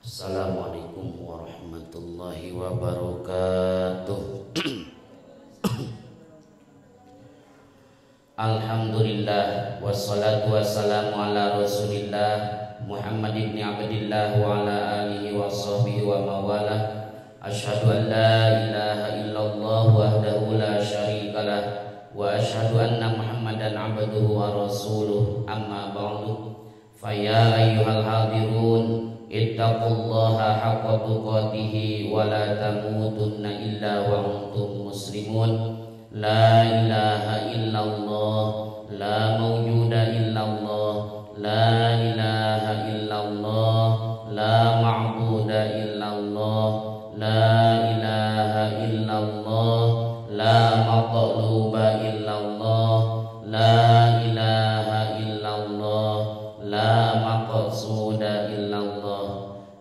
Assalamualaikum warahmatullahi wabarakatuh. Alhamdulillah wassalatu wassalamu ala Rasulillah Muhammad ibn Abdillah wa ala alihi wa sahbihi wa mawalah. Asyhadu an la ilaha illallah wahdahu la syarikalah wa asyhadu anna Muhammadan abduhu wa rasuluh. Amma ba'du. Fa ya ayyuhal hadirun ittaqullaha haqqa tuqatihi wa la tamutunna illa wa antum muslimun. La ilaha illallah, la mawjuda illallah, la ilaha illallah, la ma'buda illallah, la ilaha illallah, la maqluba illallah, la ilaha illallah, la maqsuda illallah.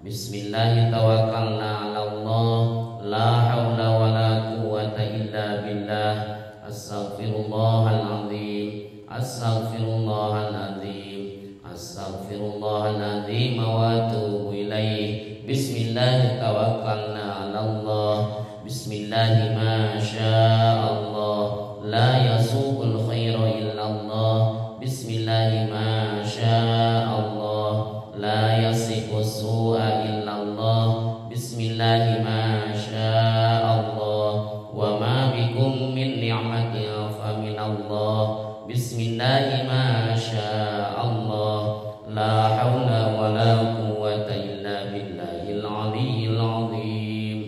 Bismillah tawakkalna 'ala Allah, la haula wala quwwata illa billah. Astaghfirullahalazim, astaghfirullahalazim, astaghfirullahalazim wa atubu ilaih. Bismillah tawakkalna 'ala Allah. Bismillah ma sya'allah, la yasuqul khaira illallah. Bismillah ma sya'allah, la yasiqu su'a illallah. Bismillah ma sya'allah, wa ma bikum min ni'matin fa minallah. Bismillah ma sya'allah, la haula wa la quwwata illa billahil aliyyil azim.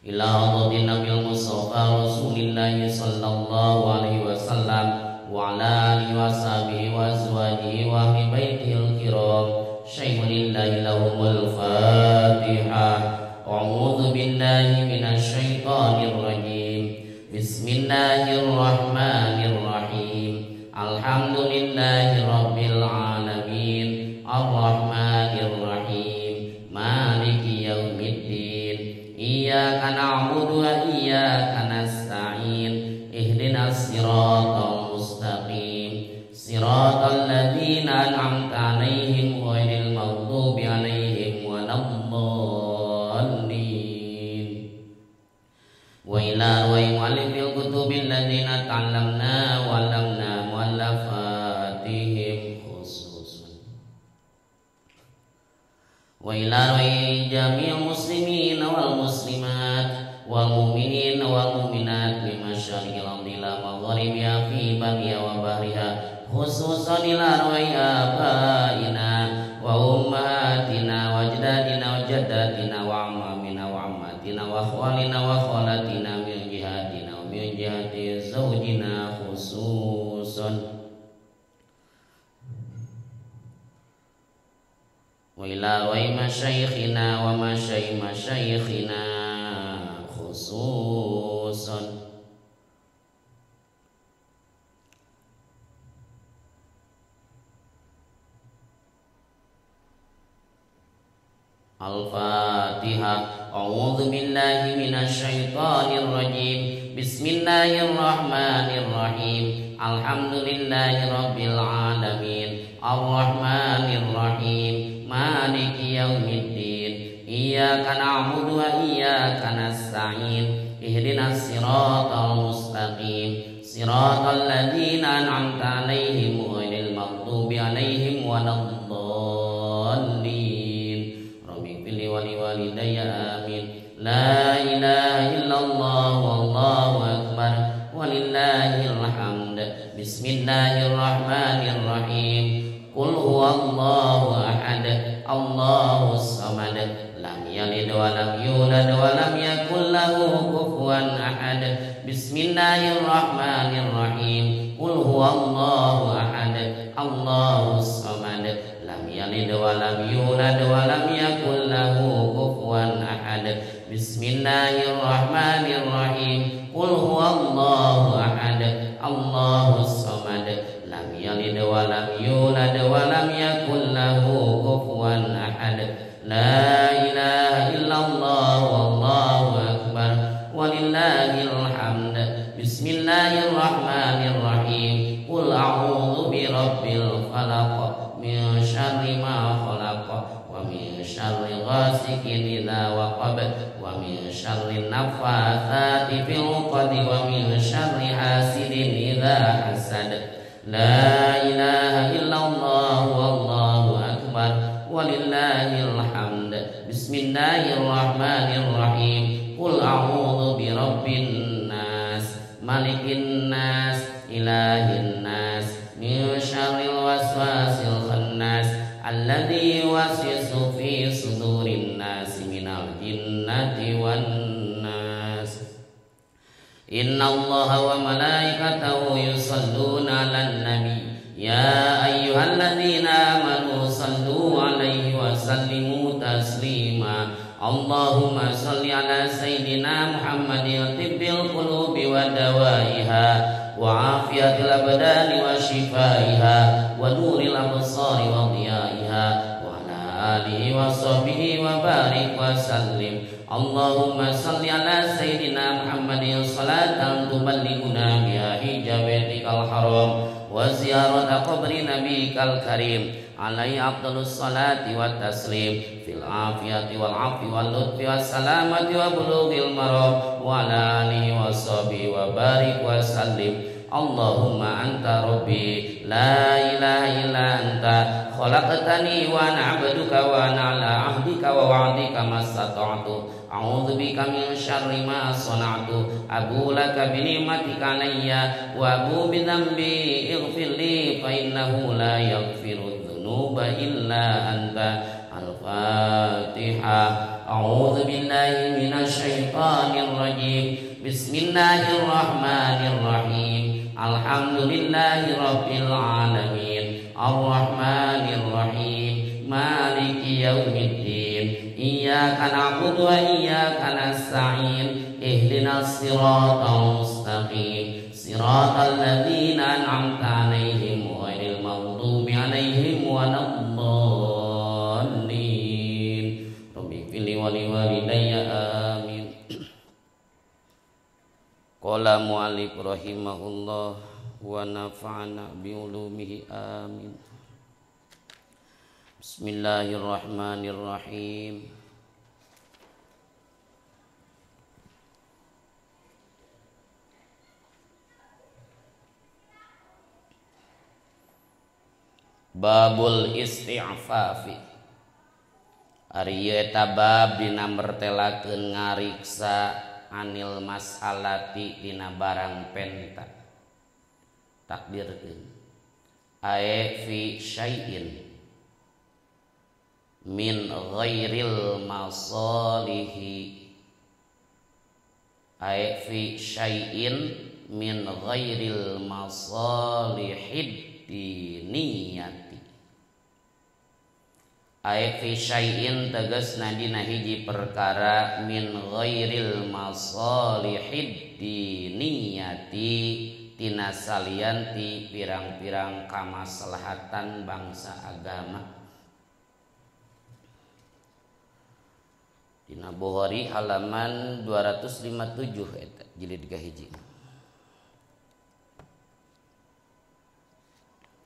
Ila hadratin Nabil Mustafa Rasulillah sallallahu alaihi wasallam wa ala alihi wa sahbihi wa azwajihi wa ahli baitihil kiram. Syai'ulillahi lahumul Fatihah. A'udzu billahi minasyaitonir rajim. Bismillahirrahmanirrahim. Alhamdulillahi rabbil alamin. Arrahmanir rahim. Maliki yaumiddin. Iyyaka na'budu wa iyyaka nasta'in. Ihdinas siratal mustaqim. Siratal ladzina an'amta 'alaihim ghairil maghdubi 'alaihim waladdallin. Wa ila mu'allifil kutubil ladzina ta'allamna wa 'allamna mu'allafatihim khususan. Wa ila jami'il muslimin wal muslimat wal mu'minin wal mu'minat bi masyariqil ardi ila magharibiha fi barriha wa bahriha, khususan ila arwahi abaina wa ummahatina wa ajdadina wa jaddatina wa ammamina wa ammatina wa akhwalina wa khalatina min jihatina wa min jihati zawjina khususan. Wa ila arwahi masyayikhina wa masyayikh masyayikhina khususan. Al-Fatihah. A'udzu billahi minasyaitonir rajim. Bismillahirrahmanirrahim. Alhamdulillahi rabbil alamin. Arrahmanir rahim. Maliki yaumiddin. Iyyaka na'budu wa iyyaka nasta'in. Ihdinas siratal mustaqim. Siratal ladzina an'amta 'alaihim ghairil maghdubi 'alaihim waladdallin. Wali walidayya amin. La ilaha illallah wallahu akbar walillahil hamd. Bismillahirrahmanirrahim. Qul huwallahu ahad, Allahus samad, lam yalid wa lam yulad wa lam yakul lahu kufuwan ahad. Bismillahirrahmanirrahim. Qul huwallahu ahad, Allahus samad, lam yalid wa lam yulad wa lam yakul lahu kufuwan ahad. Bismillahirrahmanirrahim. Qul huwallahu ahad, Allahus samad, lam yalid wa lam yulad wa lam yakul lahu kufuwan ahad. La ilaha illallah wallahu akbar walillahil hamd. Bismillahirrahmanirrahim. Qul a'udzu birabbil falaq min syarri syarri ma khalaq wa min syarri ghasikin idza waqab wa min syarri naffatsati fil 'uqad wa min syarri hasidin idza hasad. La ilaha illallah wallahu akbar walillahil hamd. Bismillahirrahmanirrahim. Qul a'udzu birabbin nas, malikin nas, ilahin nas, min syarril waswasil khannas, alladzi yuwaswisu fi sudurin nas minal jinnati wan nas. Innallaha wa malaikatahu yusholluna 'alan nabi ya ayyuhalladzina amanu shallu 'alaihi wa sallimu taslima. Allahumma shalli ala sayyidina Muhammadin tibbil qulubi wa dawaiha wa afiyatil abdani wa shifaiha wa nuril absari wa diyaiha wa ala alihi wa sahbihi wa barik wa sallim. Allahumma shalli ala sayyidina Muhammadin salatan tuballighuna biha hijabikal haram wa ziyarata qabri nabiyikal karim alaihi afdalus salati wa taslim fil afiyati wal afi wal lutfi was salamati wa bulughil maram wa ala alihi wa sahbihi wa barik wa sallim. Allahumma anta rabbi la ilaha illa anta khalaqtani wa ana 'abduka wa ana 'ala 'ahdika wa wa'dika mastata'tu. A'udzu bika min syarri ma sana'tu. Abu laka bi ni'matika 'alayya wa abu bi dzambi ighfir li fa innahu la yaghfiru dzunuba illa anta. Al-Fatihah. A'udzu billahi minasy syaithanir rajim. Bismillahirrahmanirrahim. Alhamdulillahi rabbil alamin. Arrahmanir rahim. Maliki yaumiddin. Iyyaka na'budu wa iyyaka nasta'in. Ihdinas siratal mustaqim. Siratal ladzina an'amta 'alaihim ghairil maghdubi 'alaihim waladdallin. Rabbi ighfirli wa liwalidayya amin. Qala mu'allif rahimahullah wa nafa'ana bi ulumihi amin. Bismillahirrahmanirrahim. Babul isti'fafi. Ari ieu eta bab dina mertelakeun ngariksa anil mas'alati dina barang penta. Takdirkeun ae fi syai'in min ghairil masalihi, ae fi syai'in min ghairil masalihid diniyati. Ae fi syai'in tegasna dina hiji perkara min ghairil masalihid diniyati tina salian ti pirang-pirang kamaslahatan bangsa agama. Dina Bukhari halaman 257 eta jilid kahiji.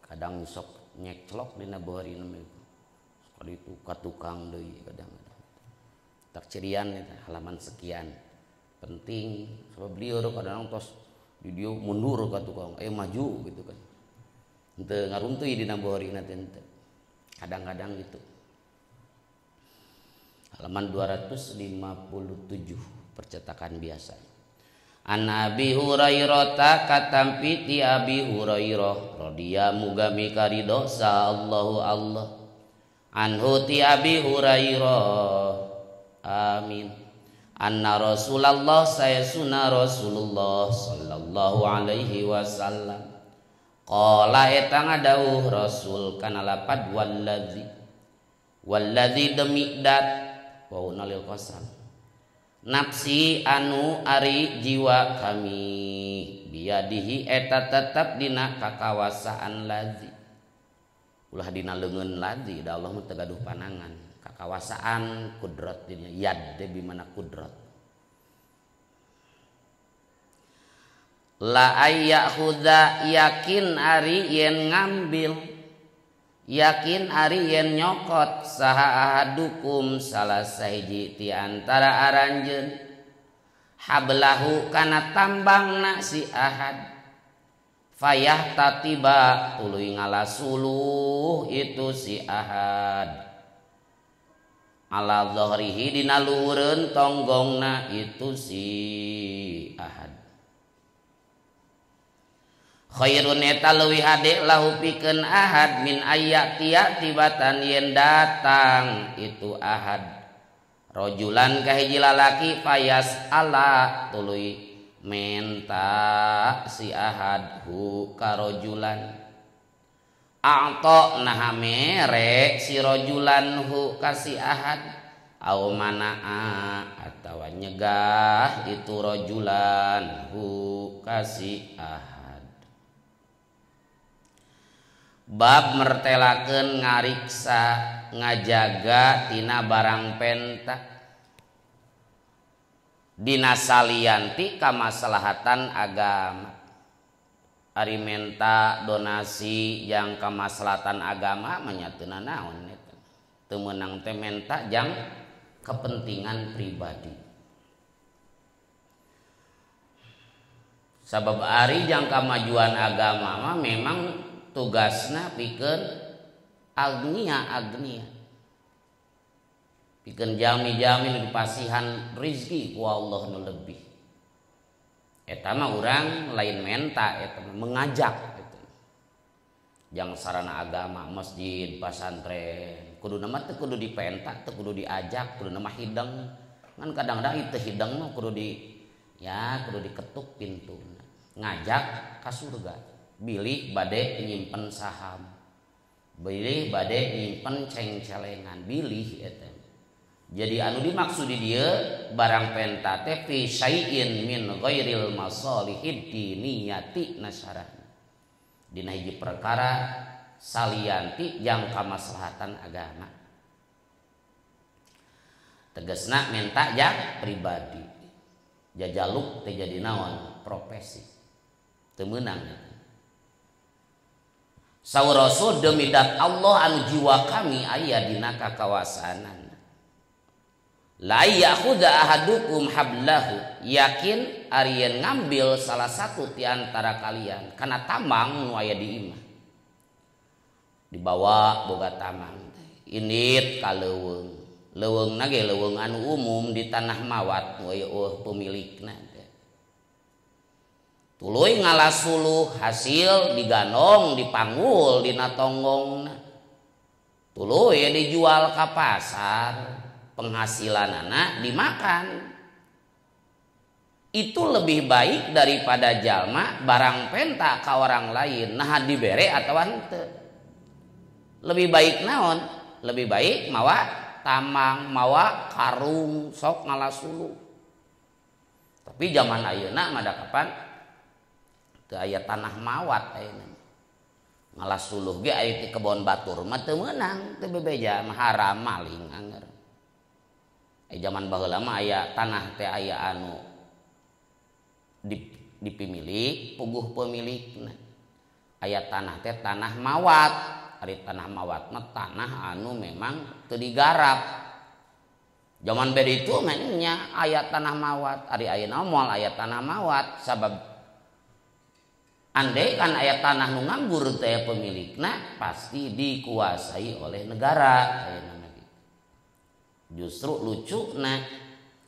Kadang sok nyeklok dina Bukhari namanya. Kali itu ka tukang deui kadang-kadang. Tak cirian eta halaman sekian. Penting sebab lieur kadang tos di dieu mundur ka tukang, maju gitu kan. Henteu ngaruntuy dina Bukhari na teh henteu. Kadang-kadang gitu. Halaman 257 percetakan biasa. An Abi Hurairah katampi ti Abi Hurairah radhiyallahu muga mikaridho sa Allahu Allah anhu ti Abi Hurairah amin. Anna Rasulullah sayasuna Rasulullah sallallahu alaihi wasallam qala eta ngadawuh Rasul kana lapad wallazi wallazi demi dat wa nalil qasam nafsi anu ari jiwa kami biadihi eta tetep dina kakawasaan lazi ulah dina leungeun lazi da Allah mah teu gaduh panangan kakawasaan kudrat dina yad teh bimana kudrat la ayyakhudha yakin ari yen ngambil Yakin ari yen nyokot saha ahadukum salah sahiji ti antara aranjeun hablahu kana tambangna si ahad fayah tatiba tuluy ngalasuluh itu si ahad ala zahrihi dina luhureun tonggongna itu si ahad khairun eta leuwih hade lahu pikeun ahad min ayati tibatan yen datang itu ahad rojulan ka hiji lalaki fayas ala tuluy menta si ahad hu ka rojulan a'ta naha mere si rojulan hu ka si ahad au manaa atawa nyegah itu rojulan hu ka si ahad. Bab mertelakeun ngariksa ngajaga tina barang penta dina salianti kamaslahatan agama. Ari menta donasi yang kamaslahatan agama manyatuna naon eta teu meunang teh menta jang kepentingan pribadi. Sabab ari jang kamajuan agama mah memang tugasna pikeun agnia pikeun jami-jami nu dipasihan rizki ku Allah nu lebih. Eta mah urang lain menta, eta mengajak eta. Jang sarana agama, masjid, pasantren, kuduna mah teu kudu dipenta, teu kudu diajak, kuduna mah hidang. Ngan kadang-kadang itu hidang mah kudu di ya kudu diketuk pintuna. Ngajak ka surga. Bilih bade nyimpen saham, bilih bade nyimpen cengcelengan, bilih eta. Jadi anu dimaksud di dieu barang penta teh fi syai'in min ghairil masalihid diniyati nasarah. Dina hiji perkara salianti jang kamaslahatan agama. Tegasna menta jang pribadi. Jajaluk teh jadi naon? Profesi. Teu meunang. Saur Rasul demi dat Allah anu jiwa kami aya dina kakawasanan. La ya'khudha ahadukum hablahu, yakin ari yen ngambil salah satu ti antara kalian kana tamang nu aya di imah. Dibawa boga tamang teh indit ka leuweung. Leuweungna ge leuweung anu umum di tanah mawat nu aya eueuh pemilikna teh. Tuluy ngalasuluh hasil diganong dipanggul dina tonggongna. Tuluy dijual ka pasar, penghasilanana dimakan. Itu lebih baik daripada jalma barang penta ka orang lain nah dibere atawa henteu. Lebih baik naon? Lebih baik mawa tamang, mawa karung sok ngalasuluh. Tapi zaman ayeuna mah da kapan teu aya tanah mawat ayeuna. Ngalasuluh ge aya ti kebon batur mah teu meunang, teu bebeja mah haram maling anger. Zaman baheula mah aya tanah teh aya anu dipimilik, puguh pemilikna. Aya tanah teh tanah mawat. Ari tanah mawat mah tanah anu memang teu digarap. Zaman beda itu mah nya aya tanah mawat, ari ayeuna moal aya tanah mawat sabab andai kan aya tanah nu nganggur teh pemilikna pasti dikuasai oleh negara. Justru lucu nah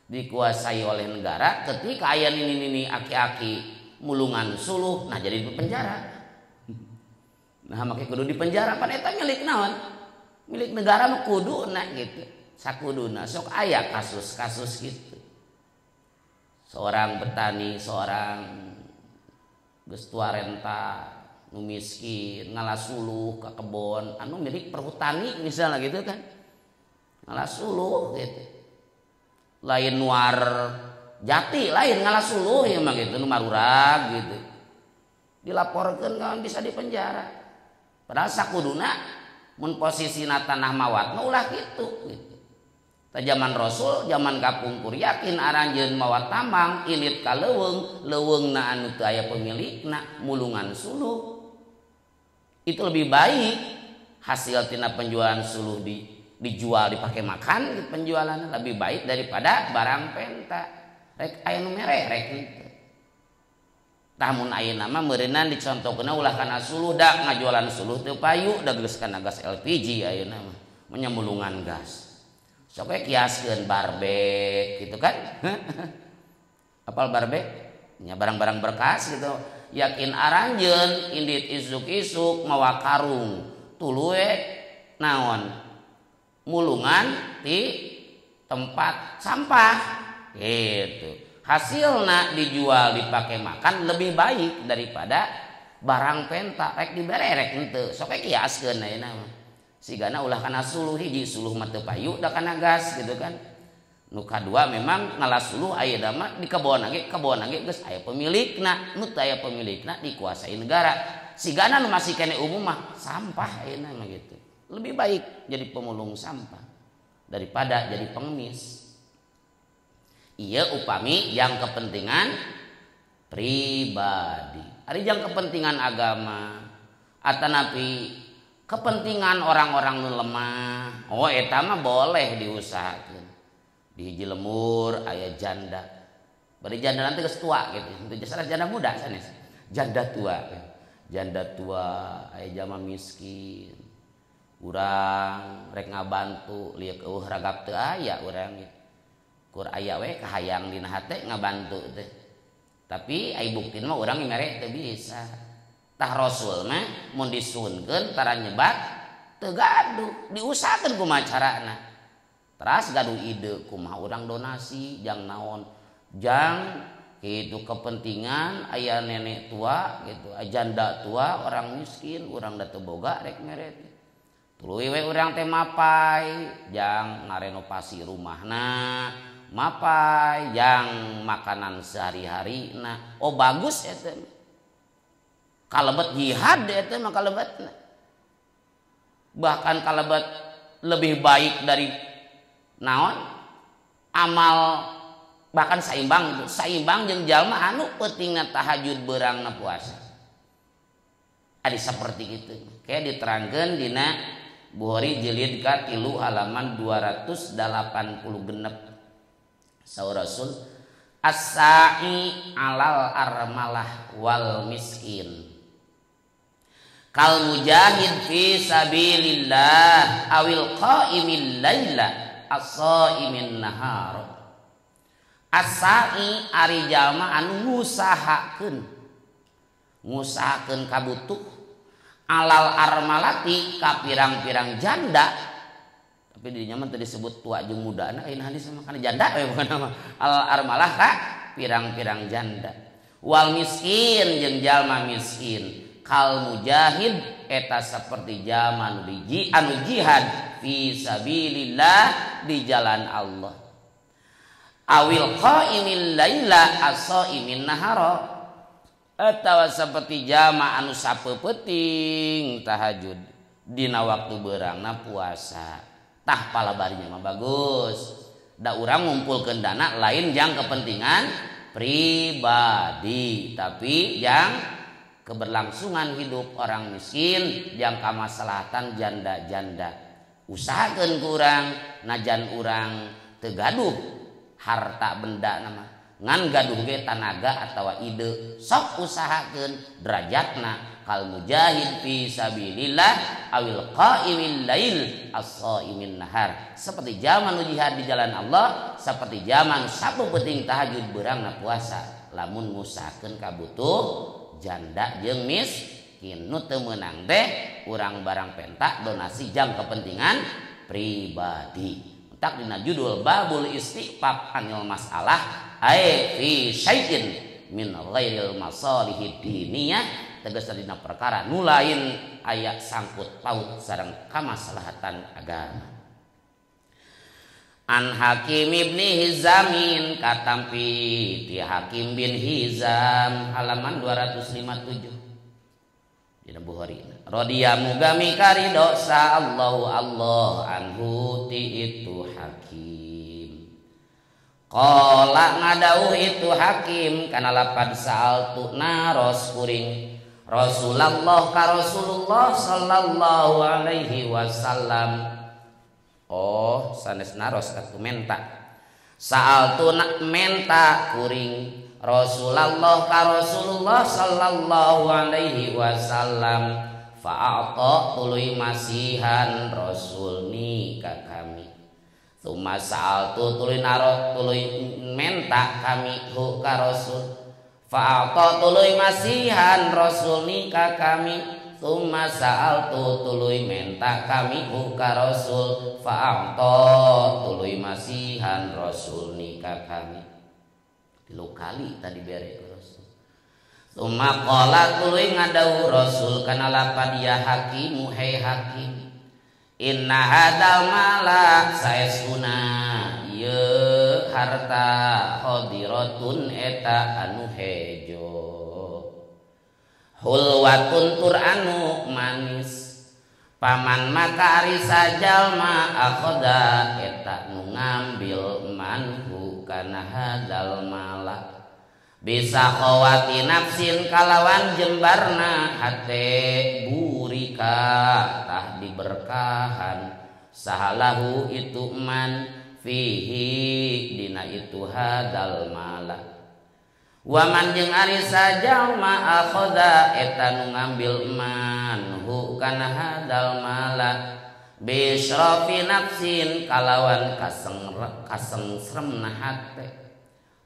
dikuasai oleh negara ketika aya nini-nini aki-aki mulungan suluh nah jadi di penjara. Nah make kudu di penjara pan eta milik naon? Milik negara mah kuduna gitu. Sakuduna sok aya kasus-kasus gitu. Seorang petani, seorang geus tua renta nu miskin ngalasuluh ka kebon anu milik perhutani misalnya gitu kan. Ngalasuluh gitu. Lain nuar jati, lain ngalasuluh ya mah gitu nu marurag gitu. Dilaporkeun kan bisa dipenjara. Padahal sakuduna mun posisina tanah mawat mah ulah kitu gitu. Ta zaman Rasul, zaman kapungkur yakin aranjeun mawa tamang ilit ka leuweung, leuweungna anu teu aya pemilikna mulungan suluh. Itu lebih baik Hasil tina penjualan suluh dijual dipakai makan penjualan lebih baik daripada barang penta. Rek aya nu mere rek henteu. Tah mun ayeuna mah meureunnan dicontohkeun ulah kana suluh da ngajualan suluh teu payu da geus kana gas LPG ayeuna mah menyemulungan gas. Sok we kiaskeun barbek gitu kan. Apal barbek? Nya barang-barang berkas gitu. Yakin aranjeun indit isuk-isuk mawa karung tuluy naon mulungan di tempat sampah gitu. Hasilna dijual dipakai makan lebih baik daripada barang penta rek dibere rek henteu. Sok we kiaskeun ayeuna mah. Sigana ulah kana suluh hiji suluh mah teu payu da kana gas gitu kan. Nu kadua memang ngalas suluh ayeuna mah di kebon ge geus aya pemilikna, nu teu aya pemilikna dikuasai negara. Sigana nu masih kene umum mah sampah ayeuna mah gitu. Lebih baik jadi pemulung sampah daripada jadi pengemis. Iya upami yang kepentingan pribadi. Ari yang kepentingan agama atanapi kepentingan orang-orang nu lemah. Oh eta mah boleh diusahakeun. Di hiji lemur aya janda. Bari janda nanti geus tua gitu. Henteu jasa janda muda sanes. Janda tua. Janda tua aya jama miskin. Urang rek ngabantu lieur eueuh ragap teu aya urang gitu. Kur aya we kahayang dina hate ngabantu teh. Tapi ai buktina mah urang mere teu bisa. Tah Rasul mah mun disuhunkeun tara nyebat teu gaduh, diusahakeun kumaha carana. Teras gaduh ide kumaha urang donasi jang naon, jang kitu kepentingan aya nenek tua gitu, janda tua, orang miskin, urang da teu boga rek mere teh. Tuluy we urang teh mapai jang ngarenovasi rumahna, mapai jang makanan sehari-hari nah. Oh bagus eta. Kalebet jihad eta mah kalebetna. Bahkan kalebet lebih baik dari naon amal bahkan saimbang itu, saimbang jeung jalma anu peutingna tahajud beurangna puasa. Adi seperti itu. Kayak diterangkeun dina Bukhari jilid ka-3 halaman 286. Saur Rasul as-sa'i alal armalah wal miskin kal mujahid fi sabilillah awil qaimil laila as-saimin nahar. As-sa'i ari jalma anu ngusahakeun kabutuh alal armalati ka pirang-pirang janda. Tapi dirinya mah teu disebut tua jeung muda na ayeuna hadis mah kana janda we bukan nama. Alal armalah ka pirang-pirang janda wal miskin jeung jalma miskin kal mujahid eta seperti jalma anu jihad fi sabilillah di jalan Allah awil qaimil laila as-saimin nahara atawa seperti jalma anu sapeupeting tahajud dina waktu beurangna puasa. Tah palabarinya mah bagus. Da urang ngumpulkeun dana lain jang kepentingan pribadi, tapi yang keberlangsungan hidup orang miskin, jang kamaslahatan janda-janda. Usahakeun ku urang najan urang teu gaduh harta benda nama ngan gaduh ge tanaga atawa ide, sok usahakeun derajatna kal mujahid fi sabilillah awil qaimil lail as-saimin nahar. Seperti zaman jihad di jalan Allah, seperti zaman sapu penting tahajud beurangna puasa. Lamun ngusahakeun kabutuh janda jeung miskin nu teu meunang teh urang barang penta donasi jang kepentingan pribadi. Tak dina judul babul istighfar anil masalah ai fi syai'in min ghairil masalihid diniyah, tegas dina perkara nu lain aya sangkut paut sareng kamaslahatan agama. An Hakim ibni Hizamin katampi ti Hakim bin Hizam halaman 257 dina Bukhari. Radiya mugami karido sa Allahu Allah anhu ti itu Hakim. Qala ngadauh itu Hakim kana lapad sa'altu naros kuring Rasulullah ka Rasulullah sallallahu alaihi wasallam. Oh sanes naros atuh menta. Sa'altu nak menta kuring Rasulullah ka Rasulullah sallallahu alaihi wasallam. Fa'ata tuluy masihan Rasul ni ka kami. Tsumma sa'altu tuluy naros tuluy menta kami hu ka Rasul. Fa'ata tuluy masihan Rasul ni ka kami. Tsumma sa'altu tuluy menta kami hu ka Rasul. Fa'ata tuluy masihan Rasul ni ka kami. Tilu kali tadi bere Rasul. Tsumma qala tuluy ngadawuh Rasul kana lapad ya hakimu hei hakim. Inna hadzal mala saesuna ieu harta khadiratun eta anu hejo hulwatun tur anu manis paman maka ari sajalma akhoda eta nu ngambil manhu kana hadzal mala bisa khawati nafsin kalawan jembarna hate burika tah diberkahan sahalahu itu man fihi dina itu hadzal mala waman jeung ari sajalma akhoda eta nu ngambil man hu kana hadzal mala bisrafi nafsin kalawan kasengsremna hate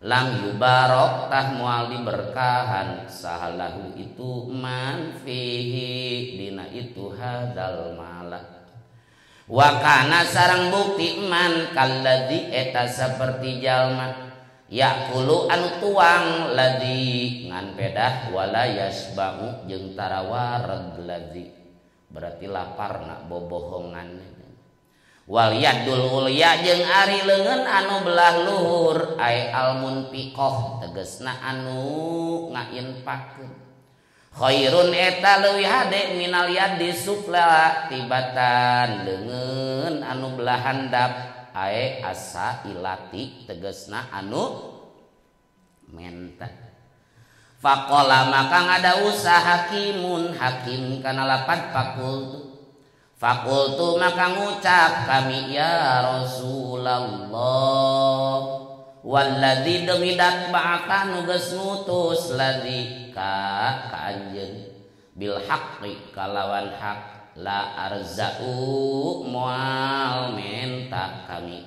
lam yubarok tah moal diberkahan sahalahu itu man fihi dina itu hadzal mala wa kana sareng bukti man kalladzi eta saperti jalma yaqulu anu tuang ladzi ngan pedah wala yasba'u jeung tarawareg ladzi berarti laparna bobohongan wal yadul ulya jeung ari leungeun anu belah luhur ai al munfiqah tegasna anu ngainpakeun khairun eta leuwih hade minal yadi sufla tibatan leungeun anu belah handap ae asa ilati tegasna anu menta. Faqala maka ngada usah hakimun hakim kana lapat fakultu. Fakultu maka ngucap kami ya Rasulullah walladzi demi dat ba'ata nu geus ngutus ladzi ka anjeun bil haqqi kalawan hak la arzau moal menta kami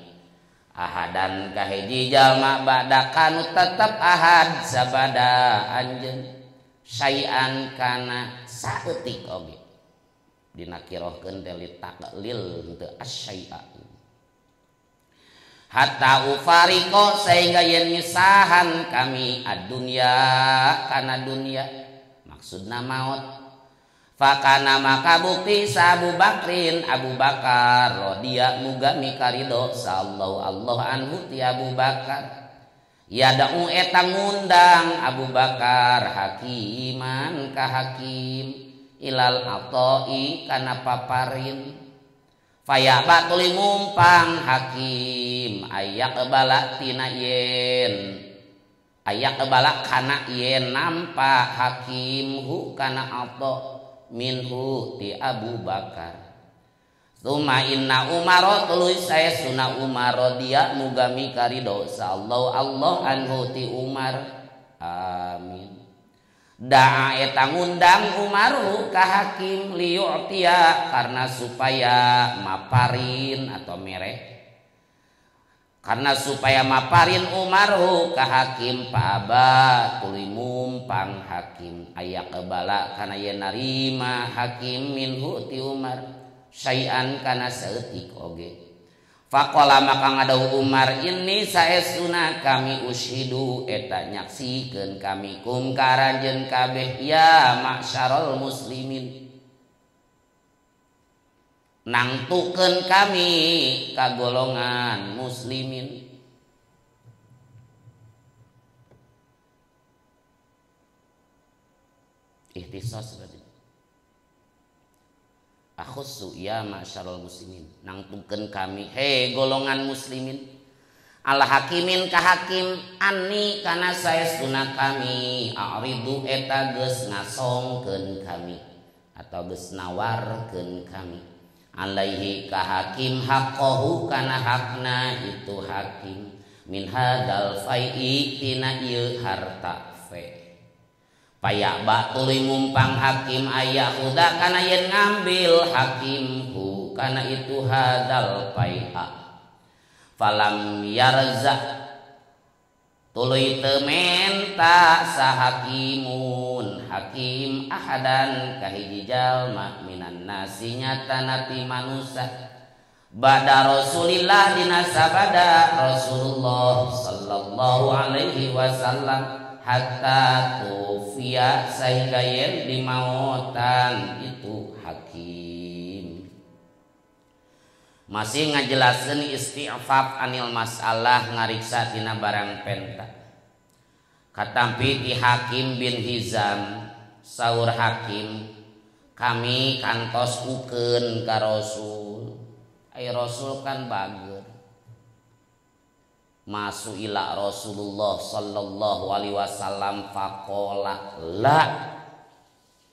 ahadan kahiji jalma ba'da kanu tetep ahad sabada anjeun syai'an kana saeutik oge dinakirohkeun teh li taqlil teu asyai'a hatta ufariqo sehingga yen misahan kami ad-dunya kana dunya maksudna maut. Fakana maka bukti sa Abu Bakrin Abu Bakar radhiya muga mikaridho sallallahu Allah anhu ti Abu Bakar yada'u eta ngundang Abu Bakar hakiman ka hakim ilal atoi kana paparin faya batuli ngumpang hakim ayak bala tina yen ayak bala kana yen nampa hakim hu kana ato minhu ti Abu Bakar. Tsumma inna Umar tuluy saesuna Umar radhiya muga mikaridho sallallahu Allah anhu ti Umar amin. Da'a eta ngundang Umaru ka hakim liyu'tiya karena supaya maparin atau mere karena supaya maparin Umaru ka hakim paba tuluy mumpang hakim aya kebala kana yen narima hakim minhu ti Umar syai'an kana saeutik oge. Faqala maka ngadawuh Umar ini saestuna kami ushidu eta nyaksikeun kami kum ka aranjeun kabeh ya ma'syarul muslimin nangtukeun kami ka golongan muslimin. Ikhtisas berarti akhussu ya ma'syarul muslimin nangtukeun kami he golongan muslimin Ala hakimin ka hakim anni kana saestuna kami a'ridu eta geus ngasongkeun kami atau geus nawarkeun kami alaihi ka hakim haqqahu kana hakna itu hakim min hadal fai'i tina ieu harta fe payak ba tuluy ngumpang hakim aya huda kana yen ngambil hakim hu kana itu hadal fai'a falam yarza tuluy teu menta sahakimun hakim ahadan ka hiji jalma minan nasi nyatana ti manusa bada Rasulillah dina sabada Rasulullah sallallahu alaihi wasallam hatta tufiya sehingga yen dimautan itu hakim. Masih ngajelaskeun isti'faf anil masalah ngariksa tina barang penta. Katampi ti Hakim bin Hizam saur hakim kami kantos ukeun ka Rasul. Ai Rasul kan bager. Masuila Rasulullah sallallahu alaihi wasallam faqala la.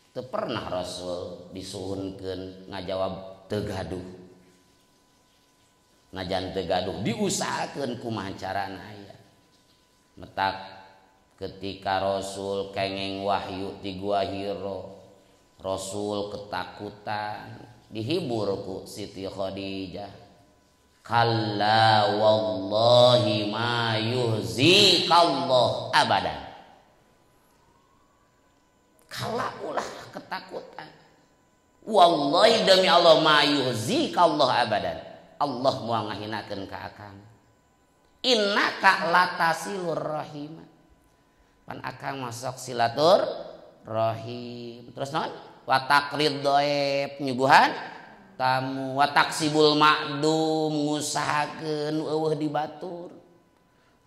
Teu pernah Rasul disuhunkeun ngajawab teu gaduh. Najan teu gaduh diusahakeun kumaha carana aya. Metak ketika Rasul kengeng wahyu ti Gua Hira, Rasul ketakutan, dihibur ku Siti Khadijah. Kalla wallahi ma yuhzikallah abadan. Kala ulah ketakutan. Wallahi demi Allah ma yuhzikallah abadan. Allah moal ngahinakeun ka akang. Innaka latasilur rahim. Pan akang masuk silatur rahim. Terus naon? Wa taqrid dhaif nyuguhan tamu, wa taksibul ma'dum ngusahakeun eueuh di batur.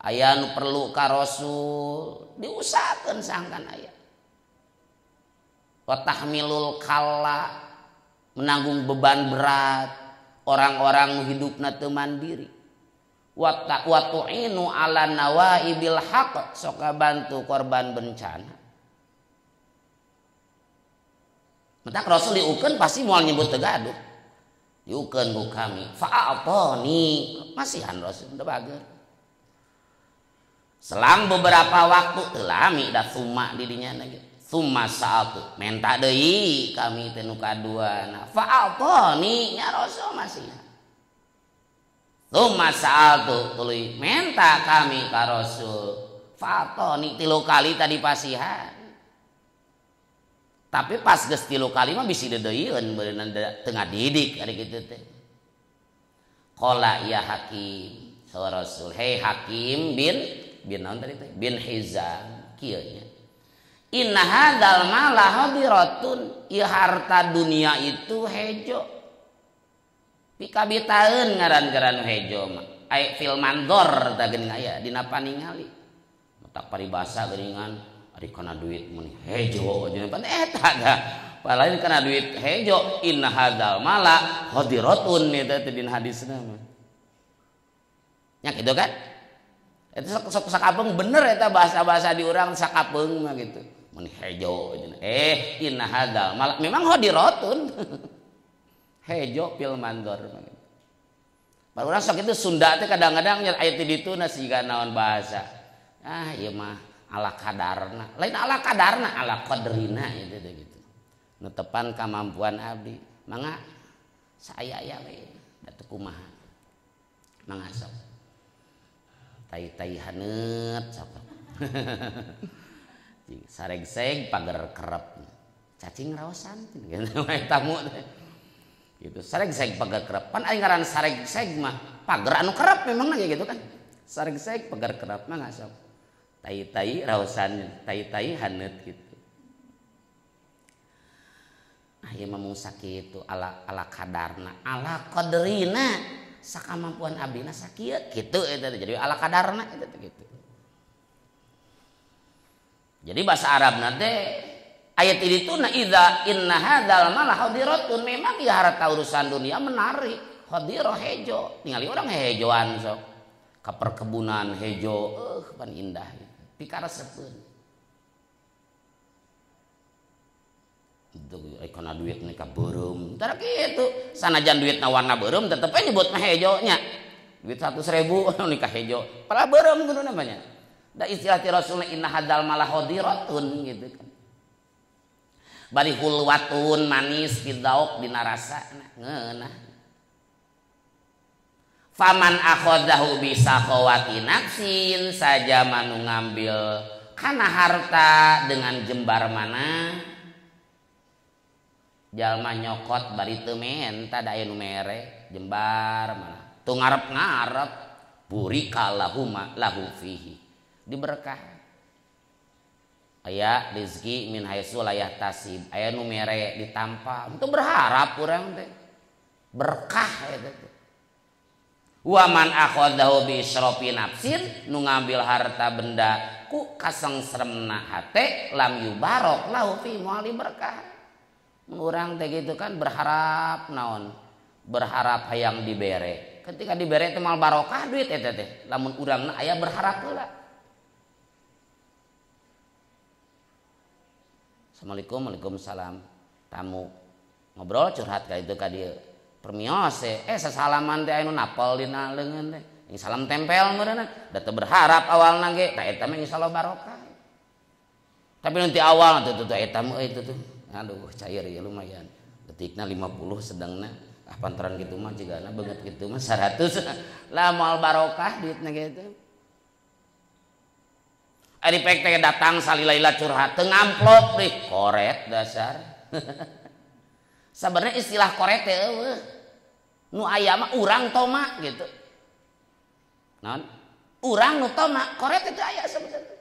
Aya nu perlu ka Rasul diusahakeun sangkan aya. Wa tahmilul kalla menanggung beban berat. Orang-orang hidupna teu mandiri. Wa tu'inu ala nawaibil haq sok bantu korban bencana. Mentak Rasul diukeun pasti moal nyebut teu gaduh. Diukeun ku kami. Fa'atani masihan Rasul teu bager. Selang beberapa waktu teu lami da summa di dinya ge. Summa sa'atu menta deui kami teh nu kaduana. Fa'atani nya Rasul masihan. Summa sa'atu tuluy menta kami ka Rasul. Fa'atani tilu kali tadi pasihan. Tapi pas geus tilu kali mah bisi dedeuieun beunang teu ngadidik ari kitu teh. Qala ya hakim, sa Rasul, hei Hakim bin naon tadi teh? Bin Hizam kieu nya. Inna hadzal mala hadiratun, ieu harta dunia itu hejo. Pikabitaeun ngaran-ngaran hejo mah. Ai fil mandor tah geuning aya dina paningali. Matak paribasa geuningan ari kana duit mun hejo jeung pan eta dah. Lain kana duit hejo inna hadzal mala hadiratun eta teh dina hadisna mah. Nya kitu kan? Eta sok sakapeung bener eta bahasa-bahasa di urang sakapeung mah gitu. Mun hejo inna hadzal mala memang hadiratun. Hejo pil mandor. Baru urang sok itu Sunda teh kadang-kadang aya ti ditu na siga naon bahasa. Ah ieu mah ala kadarna. Lain ala kadarna, ala qadrina itu teh gitu. Netepan kemampuan abdi. Mangga saaya-aya we da teu kumaha. Mangga sok. Tai-tai haneut sok. Saregseg pager kerep. Cacing raosan gitu tamu teh. Gitu saregseg pager kerep. Pan aing ngaran saregseg mah pager anu kerep memang nanya gitu kan. Saregseg pager kerep mah sok. Tai-tai raosan, tai-tai haneut gitu. Ah ieu mah mung sakitu ala ala kadarna, ala qadrina. Sakamampuan abdina sakieu kitu eta teh. Jadi ala kadarna eta teh gitu. Jadi bahasa Arabna teh ayat ini tuh na idza inna hadzal mala hadiratun, memang ya harta urusan dunia menarik. Hadirah hejo, ningali orang hejoan sok. Ka perkebunan hejo pan indah gitu. Pikaresepeun. Itu kana duit nih ka beureum. Tara kitu. Sanajan duitna warna beureum tetep we nyebut mah hejo nya. Duit 100.000 nikah hejo. Padahal beureum kudu namanya. Da istilah ti Rasulullah inna hadzal mala hadiratun gitu kan. Bari hulwatun manis fidauk dina rasana ngeunah. Faman akhadahu bisakhawati nafsin saja manu ngambil kana harta dengan jembar mana jalma nyokot bari teu menta da aya nu mere jembar mana teu ngarep-ngarep burika lahuma lahu fihi diberkah. Aya rezeki min haitsu la yahtasib aya nu mere ditampa teu berharap urang teh berkah eta teh. Wa man akhadahu bi israfi nafsin nu ngambil harta benda ku kasengseremna hate lam yubarok lahu fi moal berkah. Mun urang teh gitu kan berharap naon berharap hayang dibere ketika dibere teh moal barokah duit eta teh lamun urangna aya berharap heula. Assalamualaikum, waalaikumsalam. Tamu ngobrol curhat ka itu ka dieu. Permios sasalaman teh anu napel dina leungeun teh. Ing salam tempel meureunna. Da teu berharap awalna ge, tah eta mah insyaallah barokah. Tapi nanti awal tuh tuh eta mah euy tuh. Aduh, cair ya lumayan. Detikna 50 sedangna. Ah pantaran kitu mah jigana beungeut kitu mah 100. Lah moal barokah duitna ge teh. Ari pek teh datang salila-lila curhat teu ngamplop deh koret dasar. Sebenarnya istilah koret teh eueuh. Nu aya mah urang toma gitu. Naon? Urang nu toma, koret teh aya sebenarnya.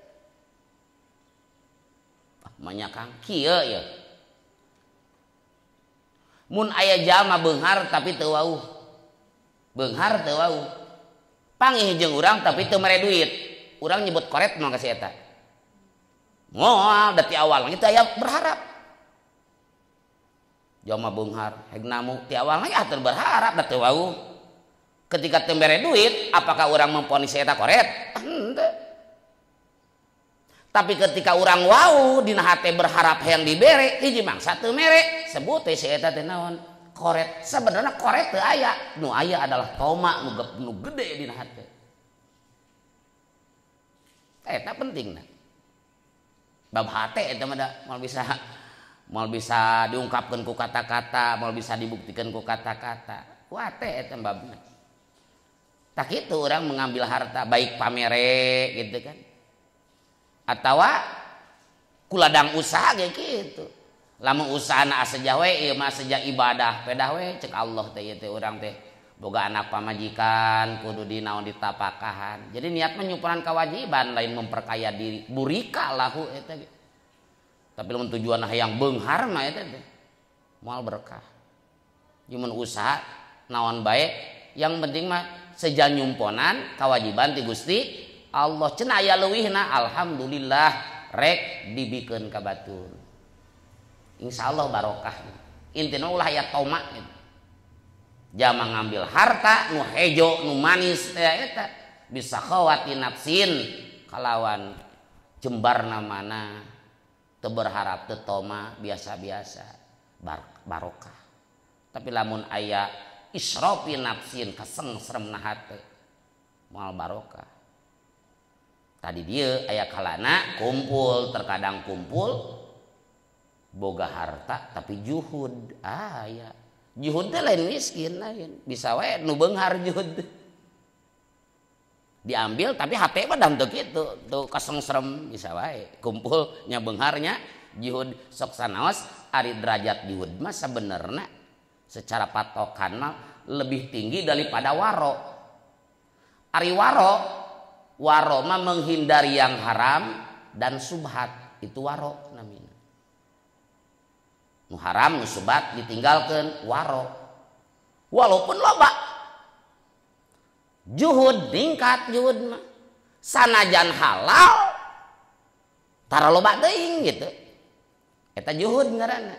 Ah manya Kang kieu ya. Mun aya jalma beunghar tapi teu wauh. Beunghar teu wauh. Pangih jeung urang tapi teu mere duit. Urang nyebut koret mah ka si eta. Moal da ti awal itu aya berharap. Jalma beunghar heg namu ti awal ge teu berharap da teu wauh. Ketika teu mere duit, apakah urang memvonis eta koret? Henteu. Tapi ketika urang wau dina hate berharap hayang dibere, hiji mangsa teu mere, sebut teh si eta teh naon? Koret. Sebenarnya koret teu aya, nu aya adalah toma nu gede dina hate. Eta penting nah. Bab hate eta mah da moal bisa diungkapkeun ku kata-kata, moal bisa dibuktikan ku kata-kata. Ku hate eta babna. Tak itu orang mengambil harta baik pamere gitu kan. Atawa ku ladang usaha ge kitu. Lamun usahana aseja we ieu mah aseja ibadah pedah we cek Allah teh ieu teh urang teh boga anak pamajikan kudu dinaon ditapakahan. Jadi niat menyumpahan kewajiban lain memperkaya diri. Burika lahu eta ge. Tapi lamun tujuan hayang beunghar mah eta teh moal berkah. Mun usaha naon bae yang penting mah seja nyumponan kewajiban ti Gusti Allah cenah aya leuwihna alhamdulillah rek dibikeun ka batur. Insyaallah barokah. Intina ulah aya toma gitu. Jama ngambil harta nu hejo nu manis teh eta bisa khawati nafsin kalawan jembarna mana teu berharap teu toma biasa-biasa barokah. Tapi lamun aya israfi nafsin kasengseremna hate moal barokah. Tadi dia aya kalana kumpul terkadang kumpul boga harta tapi juhud aya. Juhud teh lain miskin lain bisa wae nu beunghar juhud diambil tapi hate mah da teu kitu tuh kasengserem bisa wae kumpul nya beungharnya juhud sok sanaos ari derajat juhud mah sabenerna secara patokan mah lebih tinggi daripada waro. Ari waro waro mah menghindari yang haram dan subhat itu waro namina. Nu haram nu subhat ditinggalkan waro. Walaupun loba. Juhud ningkat juhud mah. Sanajan halal tara loba teuing gitu. Eta juhud ngaranna.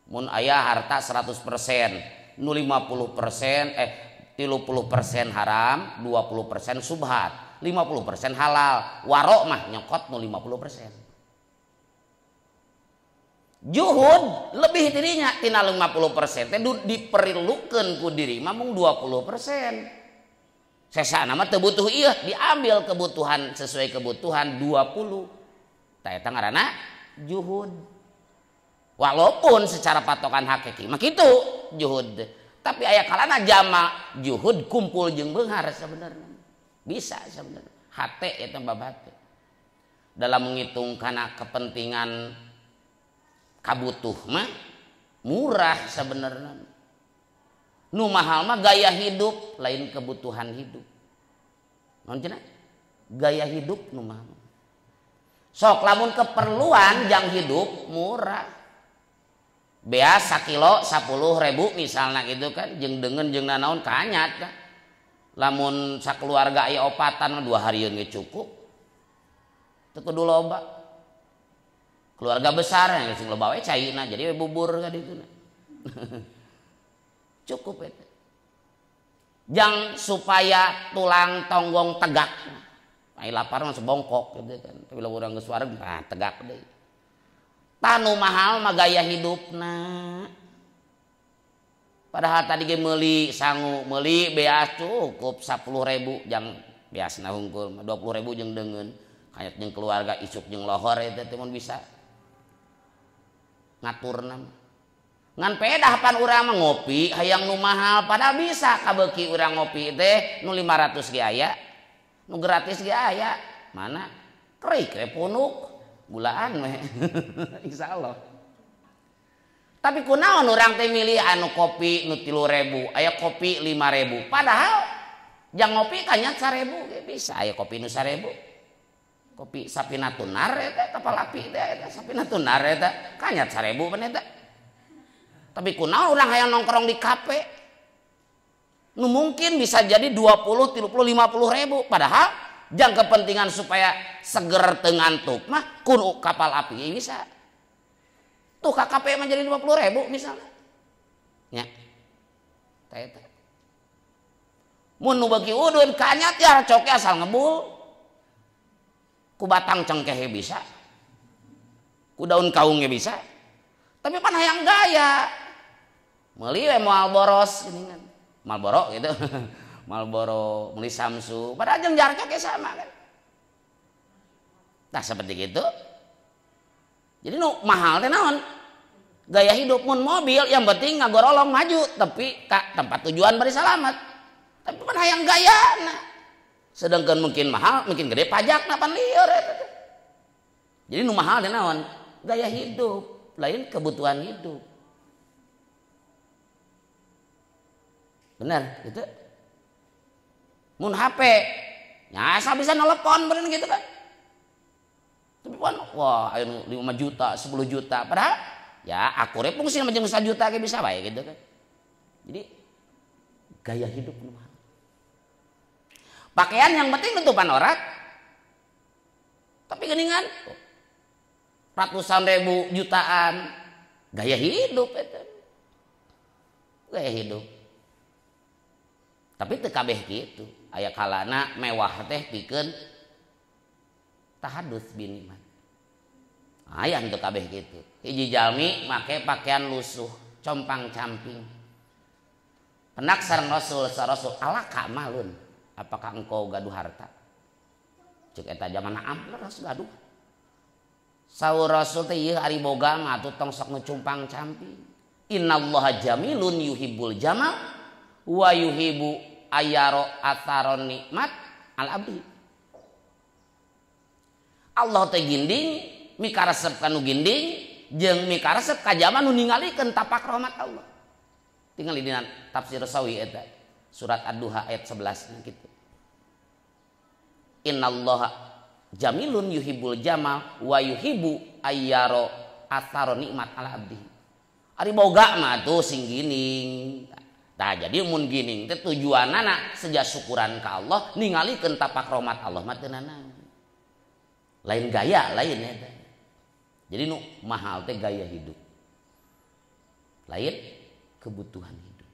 Mun aya harta 100%, nu 50% 30% haram, 20% subhat, 50% halal. Warok mah nyokot nu 50%. Juhud lebih dirinya tina 50% teh diperlukeun ku diri mah mung 20%. Sesana mah teu butuh ieu, diambil kebutuhan sesuai kebutuhan 20. Tah eta ngaranna juhud. Walaupun secara patokan hakiki mah kitu juhud. Tapi aya kalana jama juhud kumpul jeung beunghar sebenarnya. Bisa sebenarnya. Hate eta bab hate. Dalam menghitung kana kepentingan kabutuh mah murah sebenarnya. Nu mahal mah gaya hidup lain kebutuhan hidup. Naon cenah? Gaya hidup nu mahal. Sok lamun keperluan jang hidup murah. Beas sakilo 10.000 misalnya gitu kan, jeung deungeun jeung nanaon kanyat kan. Lamun sakeluarga aya opatan 2 harieun ge cukup. Teu kudu loba. Keluarga besar yang sing loba we caina jadi we bubur ka dituna. Cukup eta. Jang supaya tulang tonggong tegak. Ai lapar mah sebongkok gitu kan. Tapi lamun urang geus wareg nah tegak deui. Tanu mahal mah gaya hidupna. Padahal tadi ge meuli sangu, meuli beas cukup 10.000 jang beasna hungkul 20.000 jeung deungeun. Kayat jeung keluarga isuk jeung lohor eta teh mun bisa ngaturna. Ngan pedah pan urang mah ngopi hayang nu mahal padahal bisa kabeuki urang ngopi teh nu 500 ge aya, nu gratis ge aya. Mana kerik we punuk gulaan we. Insyaallah. Tapi kunaon urang teh milih anu kopi nu 3.000, aya kopi 5.000. Padahal jang ngopi kanyat 1.000 ge bisa aya kopi nu 1.000. Kopi sapinatunar eta kapal api teh eta sapinatunar eta kanyat 1.000 pan eta. Tapi kunaon urang hayang nongkrong di kafe nu mungkin bisa jadi 20, 30, 50 ribu. Padahal jang kepentingan supaya seger teu ngantuk mah kun kapal api bisa. Tuh ka kafe mah jadi 50 ribu misalnya. Nya. Tah eta. Mun nu beuki udun kanyat ya coke asal ngebul. Ku batang cengkeh bisa, ku daun kaungnya bisa, tapi pan hayang gaya, meuli we moal boros geuningan, Marlboro gitu, Marlboro meuli Samsu, padahal jeung jarcok ge sama kan. Tah seperti gitu. Jadi nu mahal teh naon? Gaya hidup mun mobil yang penting ngagorolong maju, tapi ka tempat tujuan bari salamat. Tapi pan hayang gayana. Sedangkan mungkin mahal, mungkin gede pajak pan lieur eta teh. Jadi nu mahal teh naon? Gaya hidup, lain kebutuhan hidup. Benar, gitu. Mun HP, ya asal bisa nelpon bener gitu kan. Tapi kan wah ayo 5 juta, 10 juta, padahal ya akurnya fungsi macam 1 juta kayak bisa bae gitu kan. Jadi gaya hidup nu mahal. Pakaian yang penting nutupan aurat. Tapi geningan ratusan ribu jutaan gaya hidup itu. Gaya hidup. Tapi teu kabeh kitu. Aya kalana mewah teh pikeun tahadus biniman. Aya teu kabeh kitu. Hiji jalmi make pakaian lusuh, compang-camping. Penak sareng Rasul, sa Rasul alaka malun. Apakah engkau gaduh harta? Cek eta zaman am leres gaduh. Saur Rasul teh ieu ari boga mah atuh tong sok nu cumpang-camping. Innallaha jamilun yuhibbul jamal wa yuhibbu ayaro atharon nikmat al abdi. Allah teh ginding mikaresep ka nu ginding jeung mikaresep ka jalma nu ningalikeun tapak rahmat Allah. Tingali dina tafsir Sawi eta surat Ad-Duha ayat 11 gitu. Innallaha jamilun yuhibbul jamal wa yuhibbu ayyaro atharo nikmat ala abdi. Ari boga mah tuh sing gining. Tah jadi mun gining teh tujuanana seja syukuran ka Allah ningalikeun tapak rahmat Allah mah teu nanaon. Lain gaya lain eta. Jadi nu mahal teh gaya hidup. Lain kebutuhan hidup.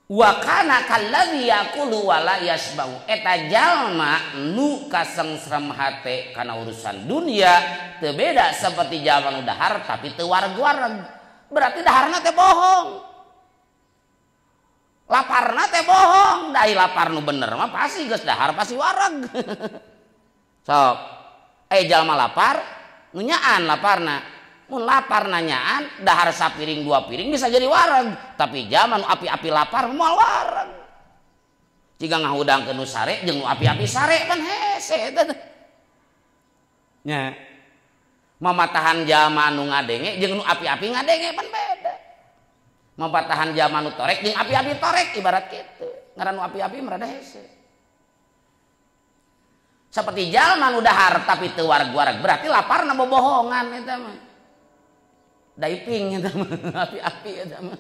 Wa kana kalladzi yaqulu wa la yasba'u. Eta jalma nu kasengsrem hate kana urusan dunia teu beda seperti jalma nu dahar tapi teu wareg-wareg. Berarti daharna teh bohong. Laparna teh bohong. Da lapar nu bener mah pasti geus dahar pasti wareg. Sok. Jalma lapar nu nyaan laparna. Mun lapar nanyaan dahar sapiring dua piring bisa jadi wareg, tapi zaman api-api lapar moal wareg. Jika ngahudangkeun nu sare jeung nu api-api sare pan hese eta teh. Nya. Mamatahan jalma nu ngadenge jeung nu api-api ngadenge pan beda. Mamatahan jalma nu torek jeung api-api torek ibarat kitu. Ngaran nu api-api mah rada hese. Seperti jalma nu dahar tapi teu wareg-wareg berarti laparna bobohongan eta mah. Daiping eta mah api-api eta mah.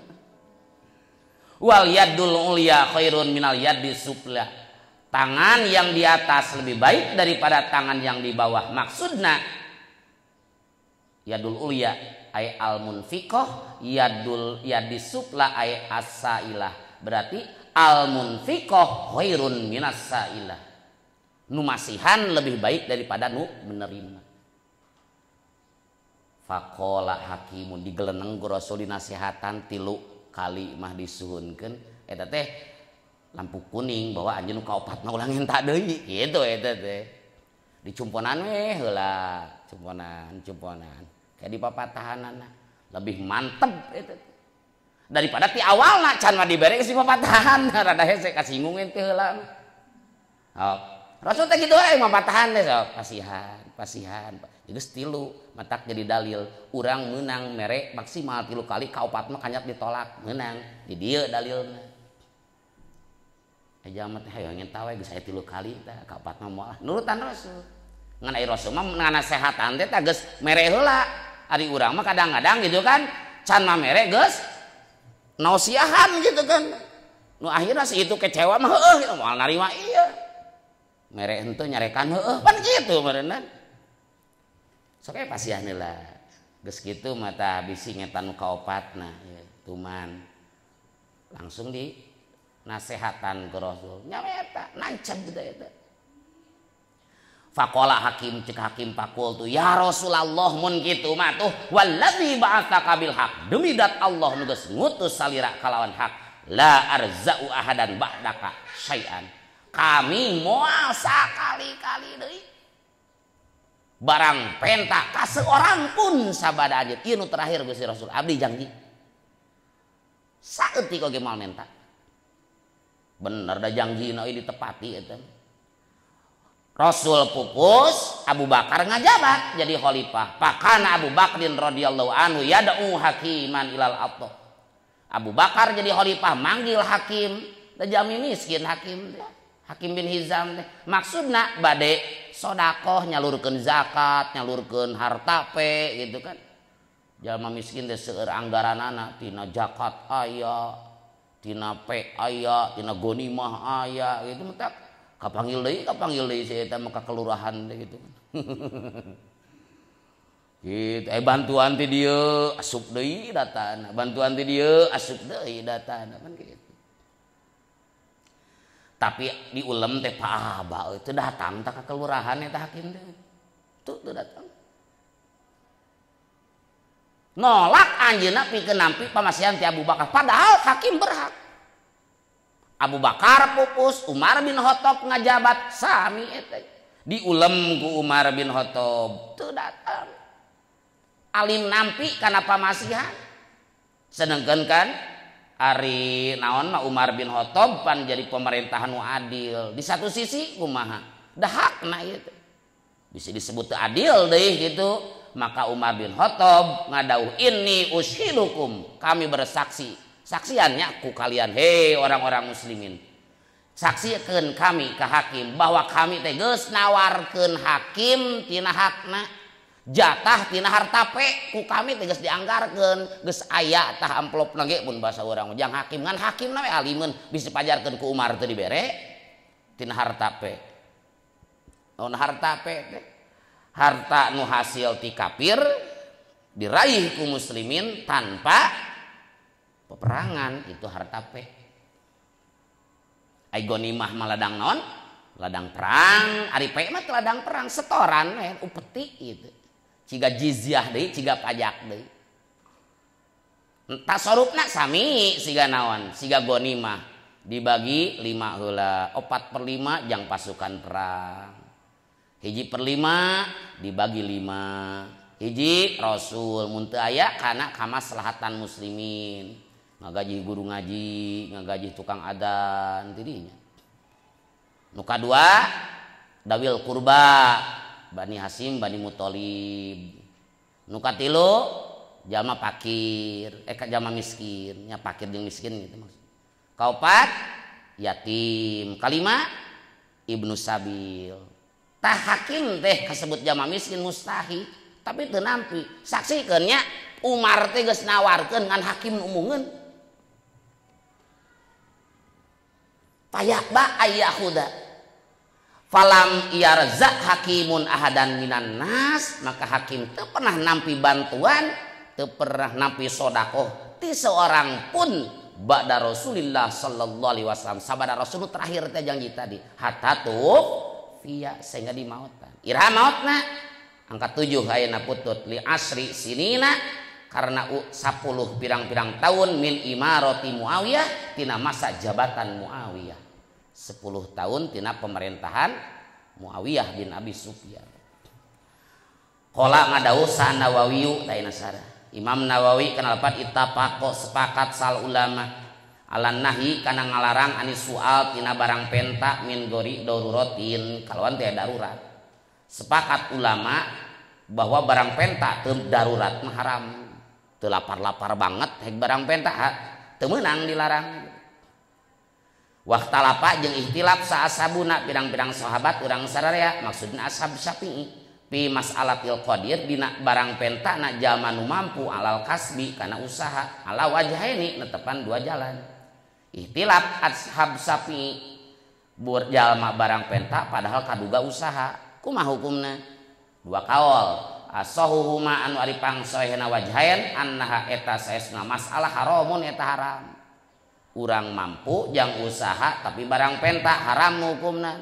Wal yadul ulya khairun minal yadi sufla. Tangan yang di atas lebih baik daripada tangan yang di bawah. Maksudna yadul ulya ay al munfiqah, yadul yadi sufla ay as-sailah. Berarti al munfiqah khairun minas sailah. Nu masihan lebih baik daripada nu menerima. Faqala hakimun digeleneng ku Rasul dinasehatan 3 kali mah disuhunkeun eta teh lampu kuning bahwa anjeun nu kaopatna ulah ngenta deui kitu eta teh dicumponan we heula cumponan cumponan kayak di papatahanana lebih mantep eta daripada ti awalna can mah dibere geus dipapatahan rada hese kasinggung teh heula. Oh, Rasul teh kitu we mapatahan teh sok pasihan pasihan geus 3 matak jadi dalil urang meunang mere maksimal 3 kali kaopat mah kanyat ditolak meunang di dieu dalilna. Jalma teh hayang nyenta we geus aya 3 kali tah kaopat mah moal nurutan Rasul. Ngan ai Rasul mah nganasehatan teh tah geus mere heula. Ari urang mah kadang-kadang gitu kan can mah mere geus nausiahan gitu kan. Nu akhirna si itu kecewa mah heueuh gitu moal narima ieu. Mere henteu nyarekan heueuh pan kitu meureunna. Sok we pasihan heula. Geus kitu mah tah bisi ngetan nu kaopatna ya tuman. Langsung di nasehatan ke Rasul. Nya eta nancep gitu eta. Faqala hakim cek hakim pakul tu ya Rasulullah mun kitu mah tuh wallazi ba'atsaka bil haq demi dat Allah nu geus ngutus salira kalawan hak la arzau ahadan ba'daka syai'an. Kami moal sakali-kali deui barang penta ka seorang pun sabada anjeun. Ieu nu terakhir Gusti Rasul abdi janji. Saeutik oge moal menta. Bener da janjina ieu ditepati eta. Rasul pupus, Abu Bakar ngajabat jadi khalifah. Pakana Abu Bakrin radhiyallahu anhu yad'u hakiman ilal atha. Abu Bakar jadi khalifah manggil hakim, da jami miskin hakim teh. Hakim bin Hizam teh. Maksudna bade sodakoh nyalurkeun zakat, nyalurkeun harta pe gitu kan. Jalma miskin teh seueur anggaranana tina zakat aya, tina pe aya, tina gonimah aya gitu mentak. Kapanggil deui si eta mah ka kelurahan teh gitu. Gitu, bantuan ti dieu asup deui datana, bantuan ti dieu asup deui datana kan gitu. Tapi diulem teh Pak Aba itu datang tak ke kelurahan eta hakim teh. Tuh teu datang. Nolak anjeunna pikeun nampi pamasihan ti Abu Bakar padahal hakim berhak. Abu Bakar pupus, Umar bin Khattab ngajabat sami eta. Diulem ku Umar bin Khattab teu datang. Alim nampi kana pamasihan. Sedengkeun kan ari naon mah Umar bin Khattab pan jadi pemerintahan nu adil. Di satu sisi kumaha? Da hakna ieu teh. Bisa disebut teu adil deui gitu. Maka Umar bin Khattab ngadauh inni ushidukum, kami bersaksi. Saksiannya ku kalian hei orang-orang muslimin. Saksikeun kami ke hakim bahwa kami teh geus nawarkeun hakim tina hakna. Jatah tina harta pe ku kami teh geus dianggarkeun, geus aya tah amplopna ge mun basa urang jang hakim ngan hakimna we alimeun bisa pajarkeun ku Umar teu dibere tina harta pe. Naon harta pe teh? Harta nu hasil ti kafir diraih ku muslimin tanpa peperangan, itu harta pe. Ai ghanimah mah ladang naon? Ladang perang, ari pe mah ladang perang setoran we upeti gitu. Ciga jizyah deui, ciga pajak deui. Tasarufna sami siga naon? Siga ghanimah dibagi 5 heula, 4/5 jang pasukan perang. 1/5 dibagi 5. Hiji Rasul mun teu aya kana kamaslahatan muslimin. Ngagaji guru ngaji, ngagaji tukang adzan tidinya. Nu kadua dawil kurba Bani Hasim, Bani Muthalib. Nu katilu jalma fakir, jalma miskin, nya fakir jeung miskin gitu maksud. Kaopat yatim, kalima ibnu sabil. Tah hakim teh kasebut jalma miskin mustahik, tapi teu nampi. Saksikeun nya Umar teh geus nawarkeun ngan hakim umungeun. Payakba ayyahuda. Falam yarza hakimun ahadan minan nas, maka hakim teu pernah nampi bantuan, teu pernah nampi sodakoh ti seorang pun ba'da Rasulillah sallallahu alaihi wasallam. Sabada Rasul terakhir teh janji tadi, hatta tuh via sehingga dimautan. Iraha mautna angka 7 ayeuna putut li asri sinina karena 10 pirang-pirang tahun min imarati Muawiyah tina masa jabatan Muawiyah. 10 tahun tina pemerintahan Muawiyah bin Abi Sufyan. Qala ngadawuh sa Nawawiyu taina sara. Imam Nawawi kana lapat ittafaqo sepakat sal ulama alan nahi kana ngalarang anis soal tina barang penta min gori daruratin kalawan teh darurat. Sepakat ulama bahwa barang penta teu darurat mah haram. Teu lapar-lapar banget hek barang penta teu meunang dilarang. Waktalapa jeung ihtilaf saasabuna pirang-pirang sahabat urang sararea maksudna ashab Syafi'i pi mas'alatil qadir dina barang penta na jalma nu mampu alal kasbi kana usaha ala wajhaini netepan dua jalan. Ihtilaf ashab Syafi'i bur jalma barang penta padahal kaduga usaha kumaha hukumna? Dua kaol. Asahuhuma anu ari pangsoehna wajhain annaha eta saesna masalah haramun eta haram. Urang mampu jang usaha tapi barang penta haram hukumna.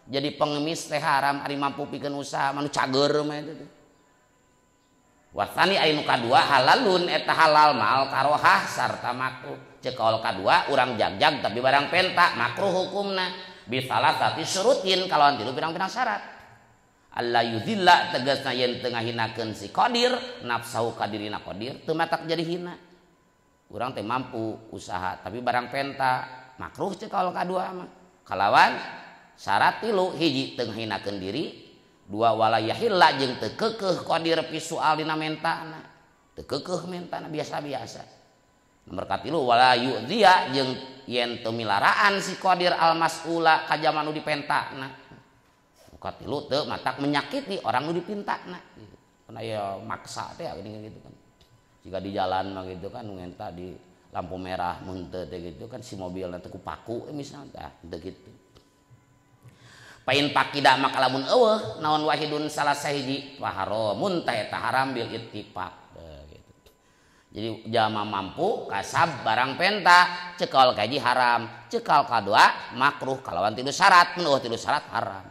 Jadi pengemis teh haram ari mampu pikeun usaha manu cager mah eta teh. Wasani ari nu kadua halalun eta halal maal karohah sarta makruh. Ceuk kaol kadua urang jagjag tapi barang penta makruh hukumna. Bisalah tapi syurutin kalawan tilu pirang-pirang syarat. Alla yudhilla tegasna yen teu ngahinakeun si qadir nafsahu kadirina qadir teu matak jadi hina. Urang teh mampu usaha tapi barang penta makruh ceuk kaol kadua mah. Kalawan syarat tilu hiji teu ngahinakeun diri, dua wala yahilla jeung teu keukeuh qadir fi soal dina mentana. Teu keukeuh mentana biasa-biasa. Nomor katilu wala yu'dhiya jeung yen teu milaraan si qadir al mas'ula ka jalma nu dipentana. Katilu teu matak menyakiti orang nu dipintana. Kan aya maksa teh gini gitu kan. Jika di jalan mah gitu kan ngenta di lampu merah mun teu teh gitu kan si mobil nanti ku paku misalnya tah teu kitu. Pain pakida maka lamun eueuh naon wahidun salah sahiji haramun tah eta haram bil ittifaq gitu. Jadi jalma mampu kasab barang penta cekal kaji haram, cekal kadua makruh kalawan tilu syarat, mun eueuh tilu syarat haram.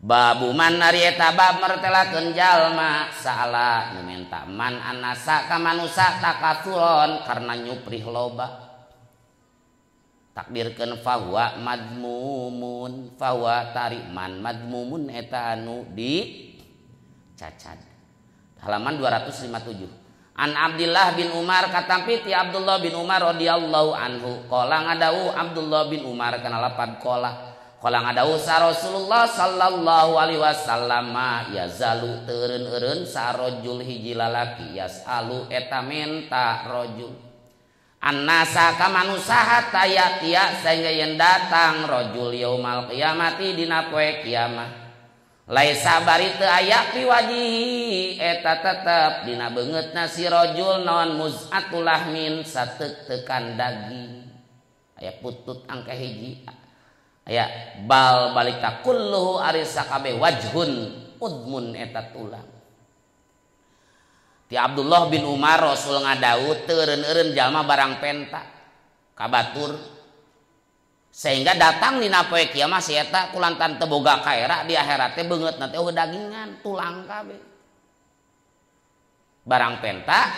Babu man ari eta bab mertelakeun jalma saala nu menta man anasa ka manusa takatsuron karena nyuprih loba. Takdirkeun fahuwa madmumun fahuwa tariman madmumun eta anu di cacat. Halaman 257. An Abdullah bin Umar katampi ti Abdullah bin Umar radhiyallahu anhu qala ngadawu Abdullah bin Umar kana lapad qala qala ngadawu sa Rasulullah sallallahu alaihi wasallam ya zalu teureun-eureun sarojul hiji lalaki yasalu eta menta rajul annasa ka manusa hatta yatia sehingga yen datang rajul yaumal qiyamati dina poe kiamat laisa bari teu aya fi wajihi eta tetep dina beungeutna si rajul naon muz'atul lahmin sateuk-teukan daging aya putut angka hiji aya bal balika kulluhu ari sakabeh wajhun udmun eta tulang. Ti Abdullah bin Umar Rasul ngadawu teureun-eureun jalma barang penta ka batur. Sehingga datang dina poe kiamat si eta kulantaran teu boga kaera di akhirat teh beungeutna teh eueuh dagingan, tulang kabeh. Barang penta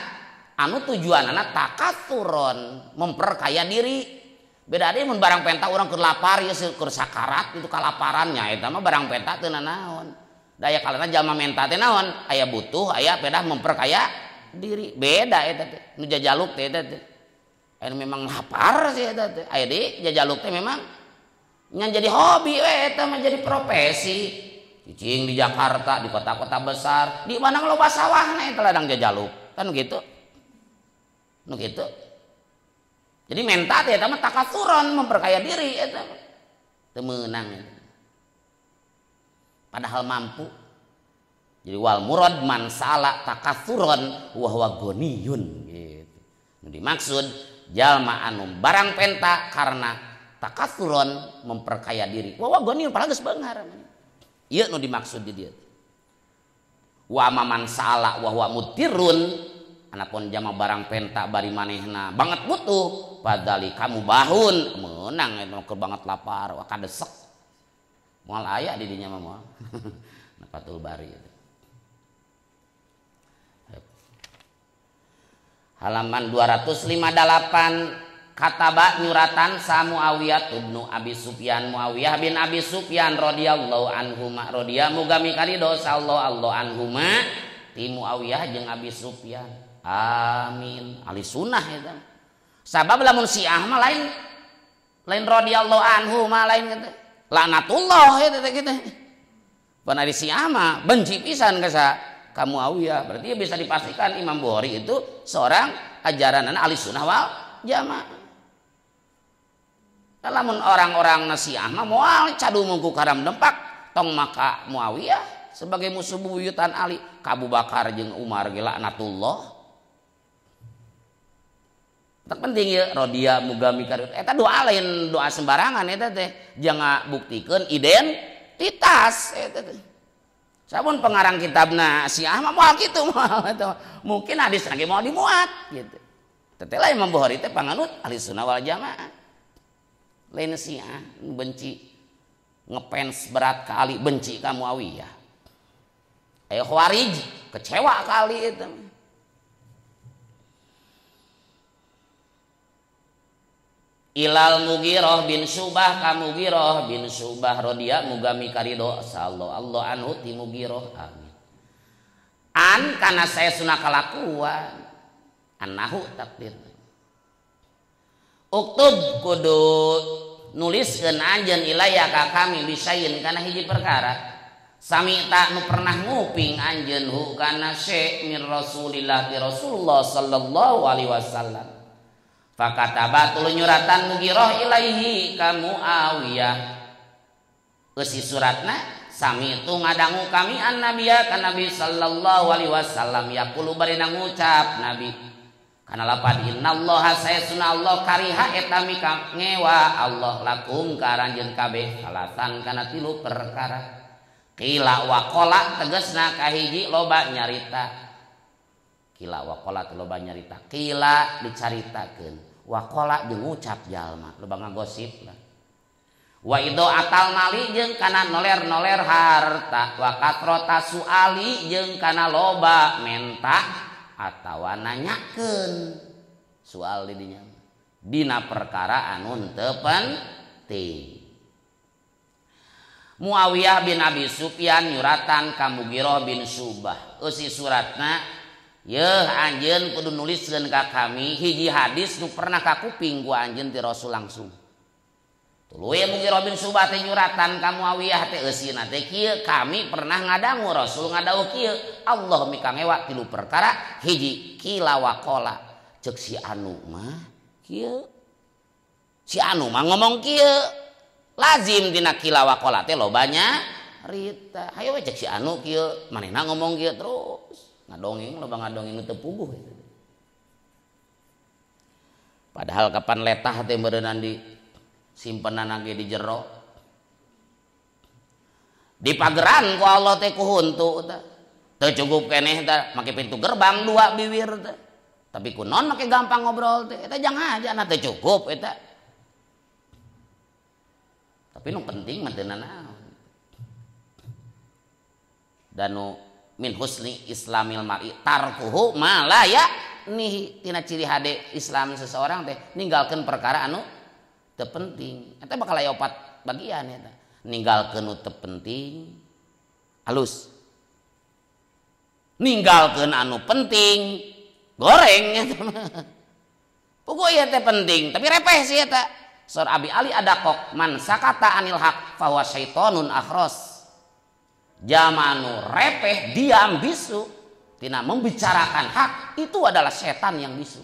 anu tujuanana takatsuron, memperkaya diri. Beda deui mun barang penta urang keur lapar ieu keur sakarat itu kalaparannya eta mah barang penta teu nanaon. Daya kalana jalma menta teh naon? Aya butuh, aya pedah memperkaya diri. Beda eta teh. Nu jajaluk teh eta teh. Aya memang lapar sih eta teh. Aya deui jajaluk teh memang ngan jadi hobi we eta mah jadi profesi. Cicing di Jakarta, di kota-kota besar, di mana loba sawahna eta ladang jajaluk. Kan gitu. Nu kitu. Jadi menta teh eta mah takatsuron, memperkaya diri eta mah. Teu meunang eta. Padahal mampu. Jadi wal murad man sala takatsuron wa huwa ghaniyun gitu. Nu dimaksud jalma anu barang penta karena takatsuron memperkaya diri. Wa huwa ghaniyun padahal geus beunghar. Ieu nu dimaksud di dieu. Wa man sala wa huwa mutirun, anapun jama barang penta bari manehna banget butuh, padali kamu bahun meunang eta keur banget lapar, wa kadesek. Moal aya di dinya mah moal. Fathul Bari. Halaman 258 kataba nyuratan sa Muawiyah ibnu Abi Sufyan, Muawiyah bin Abi Sufyan radhiyallahu anhuma, radhiya muga mikarido sallallahu Allah anhuma ti Muawiyah jeung Abi Sufyan. Amin. Ahli sunnah eta. Sabab lamun Syiah mah lain lain radhiyallahu anhu mah lain gitu. Laknatullah eta teh kitu. Pan ari Syiah mah benci pisan ka ka Muawiyah. Berarti bisa dipastikan Imam Bukhari itu seorang ajaran ahli sunnah wal jamaah. Lamun orang-orang Syiah mah moal cadu mungku karam dempak tong maka Muawiyah sebagai musuh bubuyutan Ali, ka Abu Bakar jeung Umar ge laknatullah. Tak penting ya rodia muga mikar eta doa lain doa sembarangan eta teh jangan buktikeun identitas eta teh. Sabun pengarang kitabna Syiah mah moal kitu moal eta. Mungkin hadis lagi mau dimuat gitu. Teh lain Imam Bukhari teh panganut ahli sunnah wal jamaah. Lain Syiah benci ngepens berat ka Ali, benci ka Muawiyah. Ayo Khawarij kecewa kali itu. Ilal Mughirah bin Subah ka Mughirah bin Subah radhiya muga mikarido sallallahu Allah anhu ti Mughirah. Amin. An kana saya sunah kalakuan annahu takdir. Uktub kudu nuliskeun anjeun ilaya ka kami bisain kana hiji perkara. Sami tak nu pernah nguping anjeun hu kana syekh min Rasulillah ti Rasulullah sallallahu alaihi wasallam. Fakataba tuluy nyuratan Mughirah ilaihi ka Muawiyah. Eusi suratna sami itu ngadangu kami annabiya ka Nabi sallallahu alaihi wasallam yaqulu barina ngucap Nabi kana lapad innallaha sayasuna Allah kariha eta mika ngewa Allah lakum ka aranjeun kabeh alasan kana tilu perkara. Qila wa qala tegasna kahiji loba nyarita. Qila wa qala loba nyarita. Qila dicaritakeun, wa qala jeung ngucap jalma, loba ngagosip lah. Wa idho atal mali jeung kana noler-noler harta, wa katrota suali jeung kana loba menta atawa nanyakeun soal di dinya dina perkara anu teu penting. Muawiyah bin Abi Sufyan nyuratan ka Mughirah bin Subah. Eusi suratna yeuh anjeun kudu nuliskeun ka kami hiji hadis nu pernah kakuping ku anjeun ti Rasul langsung. Tuluy Mughirah bin Subah teh nyuratan ka Muawiyah teh eusina teh kieu, kami pernah ngadangu Rasul ngadawuh kieu, Allah mikangewa tilu perkara, hiji kila waqala. Ceuk si anu mah kieu. Si anu mah ngomong kieu. Lazim dina kila waqala teh lobanya rita. Hayo we ceuk si anu kieu, manehna ngomong kieu terus. Ngadongeng loba ngadongeng teu puguh. Padahal kapan letah teh meureunnan di simpenan lagi di jero di pageran ku Allah teh ku huntu teh teu cukup keneh teh make pintu gerbang dua biwir teh tapi kunon make gampang ngobrol teh eta jangan aja na teu cukup eta. Tapi nu penting mah teu nanaon. Dan nu min husni islamil mar'i tarkuhu ma la ya'nihi, tina ciri hade Islam seseorang teh ninggalkeun perkara anu teu penting. Eta bakal aya opat bagian eta. Ninggalkeun nu teu penting halus. Ninggalkeun anu penting goreng eta mah. Puguh ieu teh penting tapi repeh sih eta. Sor Abi Ali Adakok man sakata anil haq fahuwa syaitonun akhros. Jamanu repeh diam bisu tina membicarakan hak itu adalah setan yang bisu.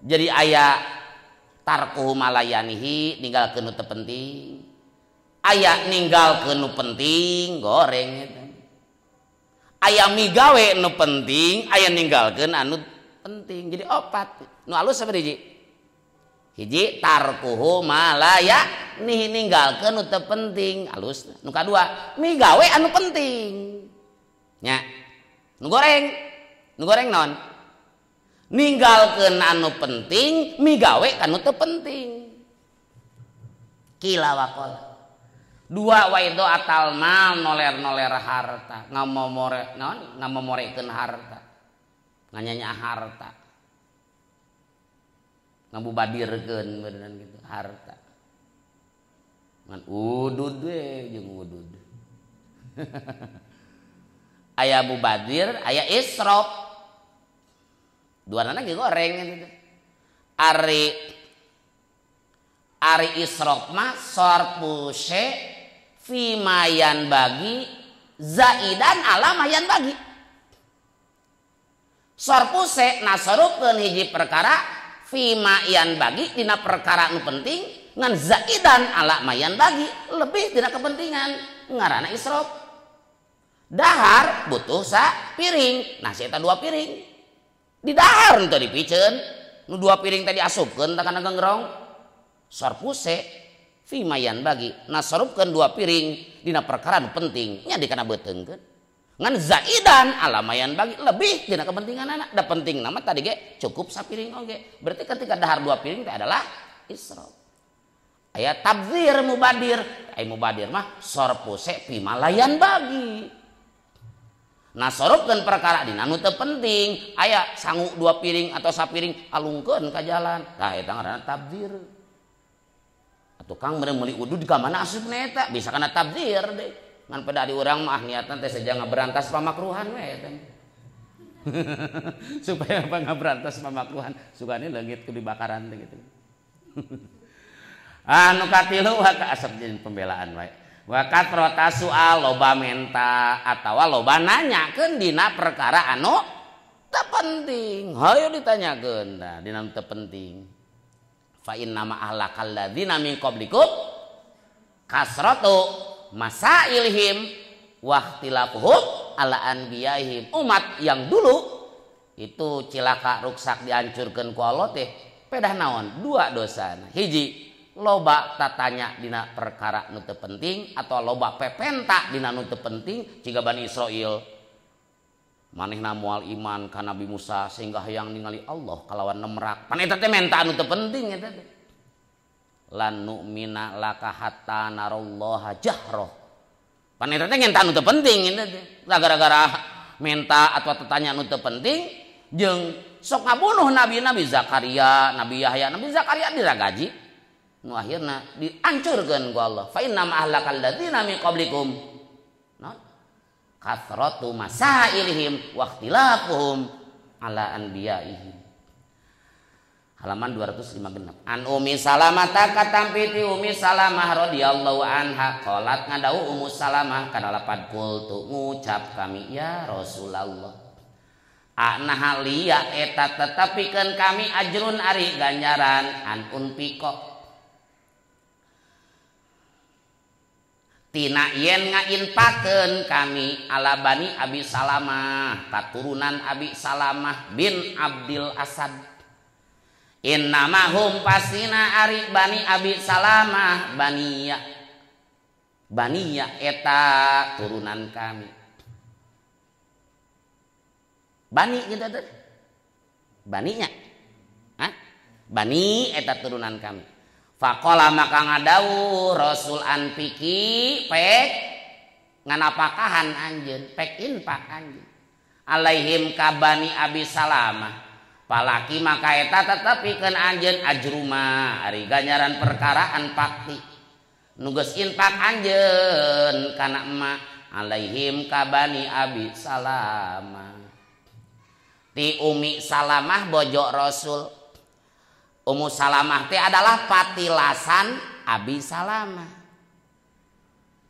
Jadi aya tarkuhu malayanihi ninggalkeun nu teu penting, aya ninggalkeun nu penting goreng eta. Aya migawe nu penting, aya ninggalkeun anu penting. Jadi opat. Nu alus apa hiji? Hiji tarkuhu malaya nih ninggalkeun nu teu penting, alus. Nu kadua migawe anu penting. Nya. Nu goreng naon? Ninggalkeun anu penting, migawe anu teu penting. Kila waqala. Dua waido atal mal noler-noler harta, ngamomore naon? Ngamomorekeun harta. Nganyanya harta. Ngabubadirkeun beneran gitu harta. Ngan udud we jeung udud. Aya mubadir, aya israf. Duanana ge goreng gitu. Ari israf mah sorpuse fi mayan bagi zaidan ala mayan bagi. Sorpuse nasorupkeun hiji perkara fi mayan bagi dina perkara nu penting ngan zaidan ala mayan bagi lebih dina kepentingan ngaranna israf. Dahar butuh sa piring, nasi eta dua piring. Di dahar nu teu dipiceun, nu dua piring tadi asupkeun tah kana genggrong. Sorpuse fi mayan bagi nasorupkeun dua piring dina perkara nu penting nya dikana beuteungkeun. Ngan zaidan ala mayan bagi lebih dina kepentingan anak. Da penting nama tadi ge cukup sapiring oge. Berarti ketika dahar dua piring teh adalah israf. Aya tabdzir mubadir, aya mubadir mah sorpuse fi malayan bagi. Nah sorupkeun perkara dina nu teu penting, aya sangu dua piring atau sapiring alungkeun ka jalan. Tah eta ngaranna tabdzir. Atuh Kang meureun meuli udud ka mana asupna eta? Bisa kana tabdzir deh. Ngan pada di urang mah niatan teh saja ngaberantas pamakruhan we eta. Supaya apa ngaberantas pamakruhan, sugane leungit ku dibakaran teh gitu. Anu katilu wa ka asap jeung pembelaan wae. Wa katrota soal loba menta atawa loba nanyakeun dina perkara anu teu penting. Hayu ditanyakeun tah dina teu penting. Fa inna ma ahlakal ladzina min qablikum kasratu masailihim wa ikhtilafuhum ala anbiyaihim. Umat yang dulu itu cilaka ruksak dihancurkeun ku Allah teh pedah naon? Dua dosana. Hiji loba tatanya dina perkara nu teu penting atau loba pepenta dina nu teu penting jiga Bani Israil manehna moal iman ka Nabi Musa sehingga hayang ningali Allah kalawan nemrak. Pan eta teh menta anu teu penting eta teh. Lan nu'mina laka hatta narallaha jahroh. Pan eta teh ngenta anu teu penting eta teh. Gara-gara menta atau tetanya anu teu penting jeung sok ngabunuh nabi-nabi Zakaria, Nabi Yahya, Nabi Zakaria diragaji. Nu akhirna dihancurkeun ku Allah. Fa inna ma ahlakal ladzina min qablikum no? Kathratu masailihim wa ikhtilafuhum ala anbiyaihim. Halaman 256. An Ummi Salamah katampi ti Ummi Salamah radhiyallahu anha qalat ngadau Ummu Salamah kana lapad qultu ngucap kami ya Rasulullah. Ana liya eta tetepikeun kami ajrun ari ganjaran an unfiko tina yen ngainpakeun kami ala bani Abi Salamah katurunan Abi Salamah bin Abdil Asad. Innamahum pasina ari bani Abi Salamah baniya baniya eta turunan kami. Bani gitu tuh. Baninya. Hah? Bani eta turunan kami. Faqala maka ngadawuh Rasul anfiki pek nganapakahan anjeun pek infak anjeun alaihim ka Bani Abi Salamah palaki maka eta tetepikeun anjeun ajruma ari ganjaran perkaraan pakti nu geus infak anjeun kana emak alaihim ka Bani Abi Salamah. Ti Umi Salamah bojo Rasul. Ummu Salamah teh adalah patilasan Abi Salamah.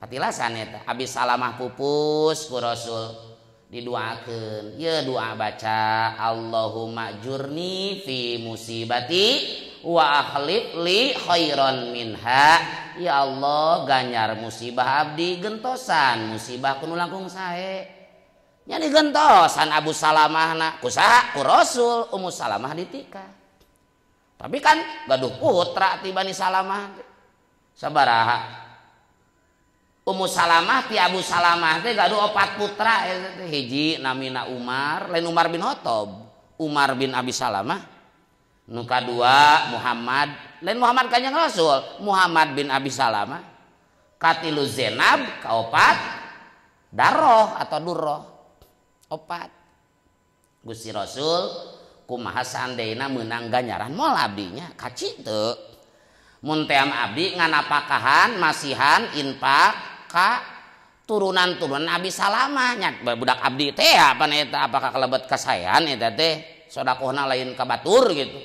Patilasan eta Abi Salamah pupus ku Rasul didoakeun. Ye doa baca Allahumma jurni fi musibati wa akhlif li khairan minha. Ya Allah ganyar musibah abdi gentosan musibah ku nu langkung sae. Nya digentosan Abu Salamah na ku saha ku Rasul Ummu Salamah ditikah. Tapi kan gaduh putra ti Bani Salamah sabaraha Ummu Salamah ti Abu Salamah teh gaduh opat putra hiji namina Umar lain Umar bin Khattab Umar bin Abi Salamah nu kadua Muhammad lain Muhammad kanjeng Rasul Muhammad bin Abi Salamah katilu Zainab kaopat Daroh atau Durroh opat. Gusti Rasul kumaha saandaina meunang ganjaran moal abdinya kaci teu mun team abdi nganapakahan masihan infak ka turunan-turunan Abi Salamah nya budak abdi teh apa eta apakah kalebet kasaean eta teh sodakohna lain ka batur gitu.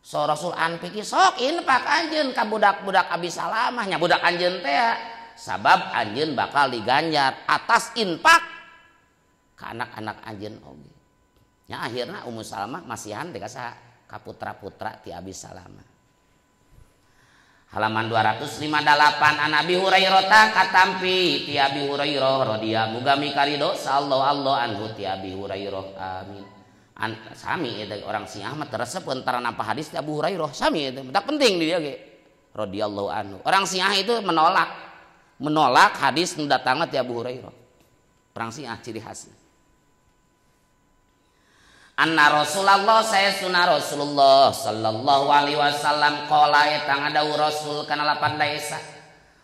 So Rasul anfiki sok infak anjeun ka budak-budak Abi Salamah nya budak anjeun teh sabab anjeun bakal diganjar atas infak ka anak-anak anjeun oge. Nya akhirna Ummu Salamah masihan teh ka saha ka putra-putra ti Abi Salamah. Halaman 258 an Abi Hurairah katampi ti Abi Hurairah radhiyallahu muga mikarido sallallahu Allah anhu ti Abi Hurairah amin. An, sami eta orang Syiah mah teresep antara nampa hadis ti Abu Hurairah sami eta tak penting di dia ge radhiyallahu anhu. Orang Syiah itu menolak hadis nu datangna ti Abu Hurairah. Orang Syiah ciri khasnya. Anna Rasulullah saya sunah Rasulullah sallallahu alaihi wasallam qala eta ngadawuh Rasul kana lapan laisa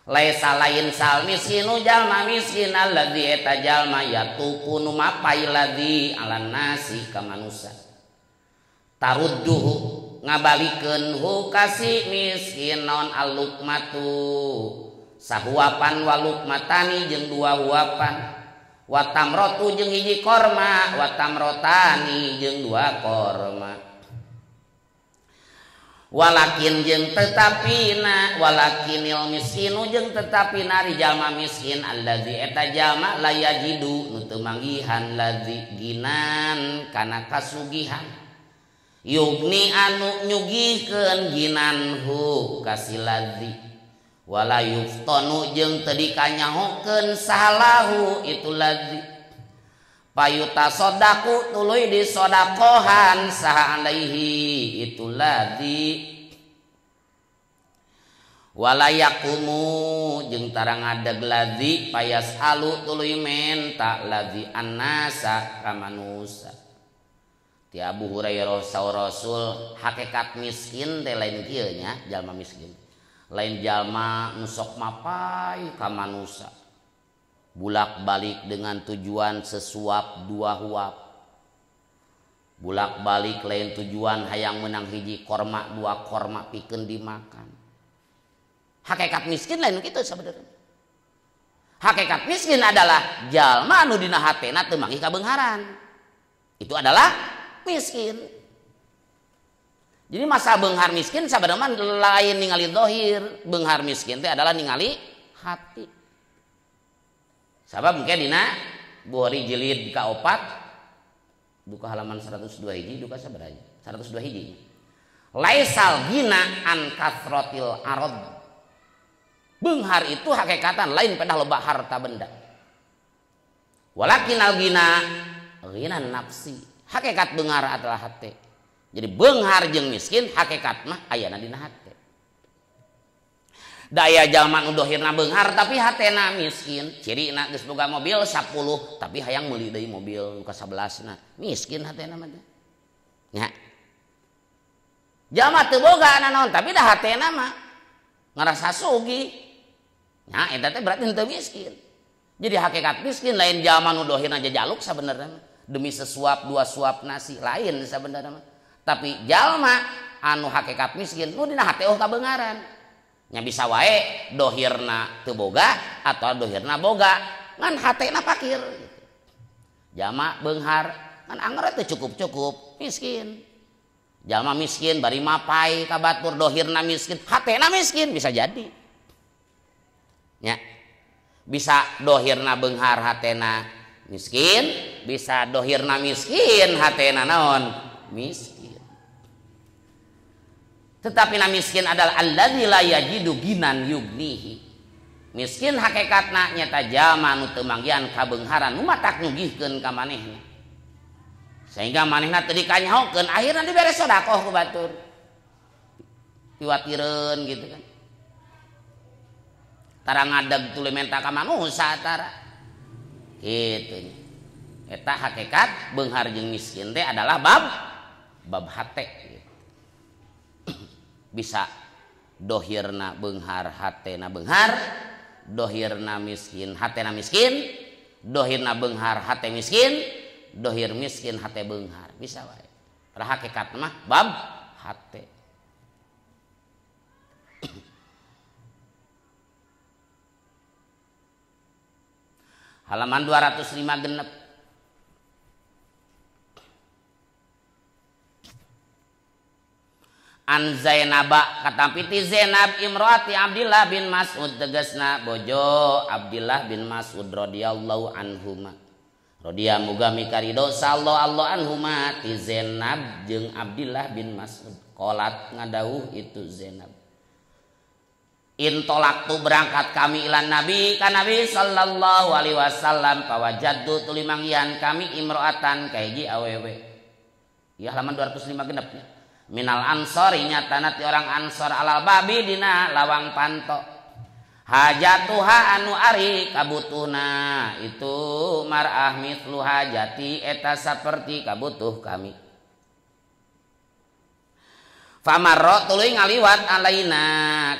laisa lain sal miskinu jalma miskin alladzi eta jalma yatuku nu mapai ladzi alan nasi ka manusa tarudduhu ngabalikeun hu kasi miskin naon alukmatu sahuapan walukmatani jeung dua huapan watamrotu jeung hiji korma watamrotani jeung dua korma walakin jeung tetapina walakinil miskinu jeung tetapina ari jalma miskin allazi eta jalma la yajidu nu teu manggihan ladzi ginan kana kasugihan yugni anu nyugihkeun ginanhu kasiladzi wala yuftonu jeung teu dikanyahokeun sahalahu itu ladzi payuta sodaku tuluy disodakohan saha alaihi itu ladzi wala yakumu jeung tara ngadeg ladzi payas alu tuluy menta ladzi annasa ka manusa. Ti Abu Hurairah saur Rasul hakikat miskin teh lain kieu nya jalma miskin lain jalma nu sok mapai ka manusa bulak-balik dengan tujuan sesuap dua huap bulak-balik lain tujuan hayang menang hiji korma dua korma pikeun dimakan. Hakikat miskin lain kitu sebenarnya. Hakikat miskin adalah jalma nu dina hatena teu manggih kabeungharan. Itu adalah miskin. Jadi masa beunghar miskin sabenerna lain ningali zahir, beunghar miskin teh adalah ningali hati. Sabab mungkin dina Bukhari jilid ka-4 duka halaman 102 hiji duka sabaraha? 102 hiji. Laisal gina an kasratil arad. Beunghar itu hakikatan lain pedah loba harta benda. Walakinal gina gina nafsi. Hakikat beunghar adalah hati. Jadi beunghar jeung miskin hakikat mah ayana dina hate. Daya jalma nu dohirna beunghar tapi hatena miskin. Cirina geus boga mobil 10 tapi hayang meuli deui mobil nu ka 11 na. Miskin hatena mah teh. Nya. Jalma teu boga nanaon tapi da hatena mah Ngerasa sugih. Nah, eta teh berarti henteu miskin. Jadi hakikat miskin lain jalma nu dohirna jajaluk sabenerna demi sesuap dua suap nasi lain sabenerna. Tapi jalma anu hakikat miskin nu dina hate oh kabeungaran. Nya bisa wae dohirna teu boga atau dohirna boga ngan hatena pakir gitu. Jalma beunghar ngan anger teu cukup-cukup miskin. Jalma miskin bari mapai ka batur dohirna miskin, hatena miskin bisa jadi. Nya. Bisa dohirna beunghar hatena miskin, bisa dohirna miskin hatena naon? Miskin. Tetapi na miskin adalah alladzi la yajidu ginan yugnihi. Miskin hakikatna nyata jalma nu teu manggihan kabeungharan nu matak nyugihkeun ka manehna. Sehingga manehna teu dikanyahokeun akhirna dibere sedekah ku batur. Piwatireun gitu kan. Tara ngadeg tuluy menta ka manusa tara. Kitu nya. Eta hakikat beunghar jeung miskin teh adalah bab hate gitu. Bisa dohirna beunghar hatena beunghar, dohirna miskin hatena miskin, dohirna beunghar hate miskin, dohir miskin hate beunghar, bisa wae. Padahal hakikat mah bab hate. Halaman 205 genep. An Zainaba katampi ti Zainab imroati Abdillah bin Mas'ud tegasna bojo Abdillah bin Mas'ud radhiyallahu anhuma. Radhiya muga mikarido sallallahu anhuma ti Zainab jeung Abdillah bin Mas'ud. Qolat ngadawuh itu Zainab. Intolaktu berangkat kami ilan Nabi ka Nabi sallallahu alaihi wasallam pawajadtu tuluy manggihan kami imro'atan kahiji awewe. Ya halaman 205 genepnya. Minal ansori nyatana ti orang ansor alal babi dina lawang panto. Hajatuha anu ari kabutuhna itu mar'ah mithlu hajati eta saperti kabutuh kami. Famarro tuluy ngaliwat alaina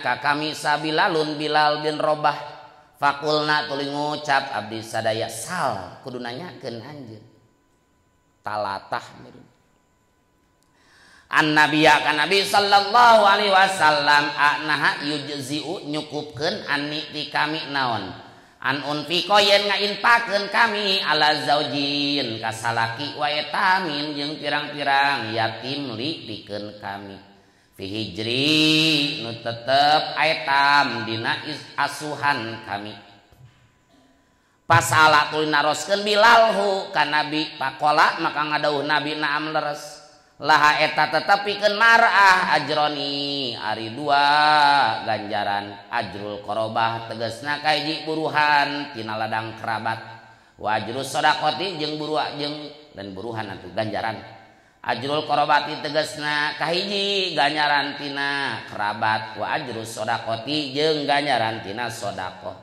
ka kami sabilalun Bilal bin Robah. Fakulna tuluy ngucap abdi sadaya sal kudu nanyakeun anjeun. Talatah meureun. An nabiyya ka nabi sallallahu alaihi wasallam anaha yujzi'u nyukupkeun anni ti kami naon. An unfiqo yen ngainpakeun kami ala zaujin ka salaki wa etamin jeung pirang-pirang yatim li pikeun kami. Fi hijri nu tetep aitam dina asuhan kami. Pasala tuluy naroskeun Bilalhu ka Nabi pakola maka ngadawuh Nabi naam leres. Laha eta tetep pikeun mar'ah ajroni ari dua ganjaran ajrul qarabah tegasna kahiji buruhan tina ladang kerabat wa ajrus shadaqati jeung buruh jeung dan buruhan atuh ganjaran. Ajrul qarabati tegasna kahiji ganjaran tina kerabat wa ajrus shadaqati jeung ganjaran tina sedekah.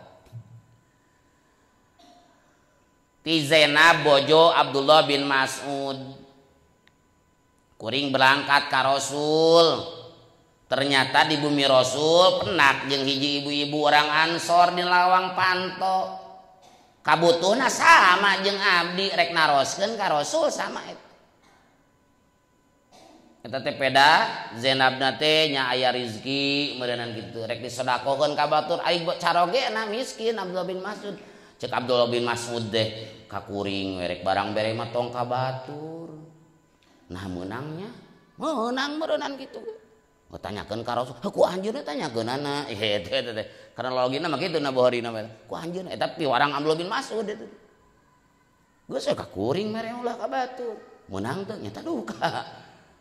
Ti Zainab bojo Abdullah bin Mas'ud kuring berangkat ka Rasul. Ternyata di bumi Rasul penak jeung hiji ibu-ibu orang Ansor di lawang panto. Kabutuhna sama jeung abdi rek naroskeun ka Rasul sama eta. Eta teh peda Zainabna teh nya aya rezeki meureunnan kitu rek disodakohkeun ka batur aing carogena miskin Abdullah bin Mas'ud. Cek Abdullah bin Mas'ud deh ka kuring we rek barang bere mah tong ka batur. Nah meunangnya meunang meureunnan kitu. Tanyakeun ka Rasul, ku anjeunna tanyakeunana. Eta teh karena logina mah kitu na Bukhari na mah. Ku anjeunna eta piwarang Abdullah bin Mas'ud eta. Geus we ka kuring mere ulah ka batur. Meunang teh nyata duka.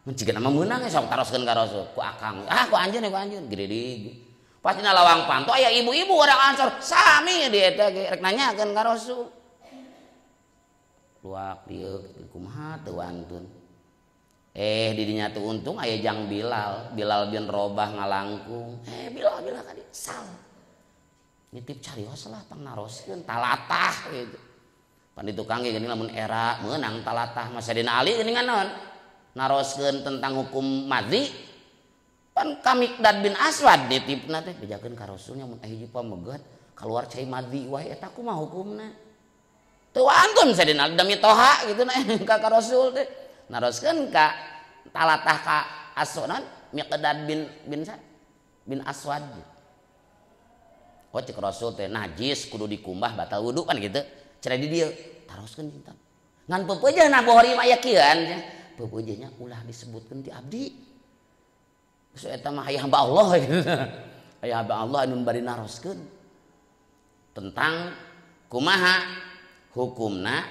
Mun jiga mah meunang sok taroskeun ka Rasul. Ku akang, ah ku anjeun ku anjeun geridig. Pas dina lawang panto aya ibu-ibu orang Ansor sami di eta ge rek nanyakeun ka Rasul. Luak dieu kumaha teu wantun. Didinya tuh untung aya jang Bilal, Bilal bin Robah ngalangkung. Bilal Bilal kadi sal. Nitip carios lah pangnaroskeun talatah gitu. Pan di tukang ge geuning lamun era meunang talatah Mas Sayyidina Ali geuningan naon? Naroskeun tentang hukum madzi. Pan ka Miqdad bin Aswad nitipna teh bejakeun ka Rasulnya mun aya hiji pamegat keluar cai madhi wae eta kumaha hukumna. Teu wantun sadina demi toha gitu na ka Rasul teh. Naroskeun ka talatah ka Aswadan Miqdad bin bin Aswad. Oh cek Rasul teh najis kudu dikumbah batal wudu kan gitu. Cenah di dieu taroskeun cinta. Ngan peupeujeuhna Bukhari mah aya kieu peupeujeuhna ulah disebutkeun ti abdi. Geus eta mah aya hamba Allah gitu. Aya hamba Allah anu bari naroskeun tentang kumaha hukumna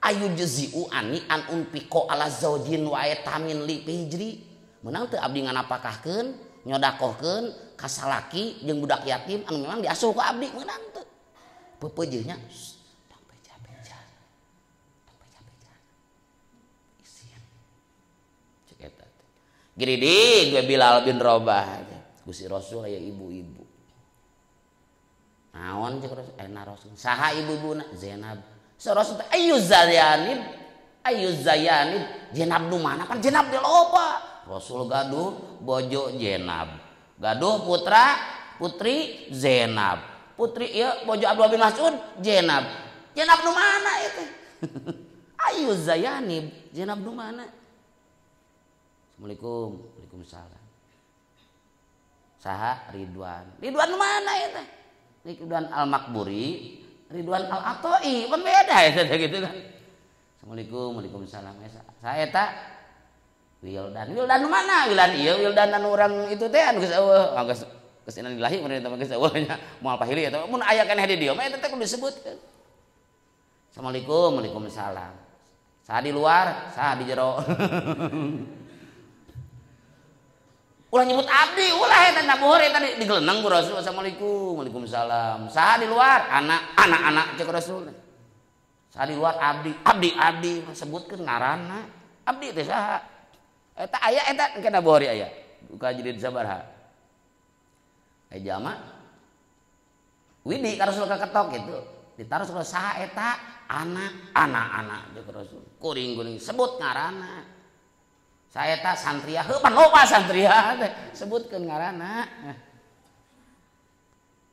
ayu jazi'u ani an unfiqo ala zaujin wa aytamin li hijri. Meunang teu abdi nganapakahkeun nyodakohkeun ka salaki jeung budak yatim anu memang diasuh ku abdi meunang teu. Peupeujeuhna tong beja-beja. Tong beja-beja. Isian. Cek eta teh. Giridig we Bilal bin Rabah. Gusti Rasul aya ibu-ibu. Naon cek Rasul? Naroskeun. Saha ibu-ibuna? Zainab. So Rasul teh ayu zayanib, ayu zayanib. Zainab nu mana? Pan Zainab di loba. Rasul gaduh bojo Zainab, gaduh putra putri Zainab, putri ieu bojo Abdullah bin Mas'ud Zainab. Zainab nu mana itu? Ayu zayanib, Zainab nu mana? Assalamualaikum, waalaikumsalam. Saha Ridwan. Ridwan nu mana itu? Ridwan Al-Makburi, Ridwan Al-Atoi, kan beda ya gitu kan. Assalamualaikum, waalaikumsalam. Saya eta Wildan, Wildan mana? Wildan ieu, Wildan anu urang itu teh anu geus eueuh, geus geus innalillahi mun eta mah geus eueuh nya, moal pahili eta mun aya keneh di dieu mah eta teh kudu disebutkeun. Assalamualaikum, waalaikumsalam. Saha di luar, saha di jero. Ulah nyebut abdi, ulah eta nabuhur eta digeleneng ku Rasul. Assalamualaikum, waalaikumsalam. Saha di luar, anak, anak, anak cek Rasul. Saha di luar abdi, abdi, abdi sebutkeun ngaranna. Abdi teh saha? Eta aya eta engke Bukhari aya. Buka jilid sabaraha. Aya jalma widi ka Rasul kaketok gitu. Ditaros ku saha eta? Anak, anak, anak cek Rasul. Kuring-kuring sebut ngaranna. Saha eta santria, heuh pan loba santria teh sebutkeun ngaranna.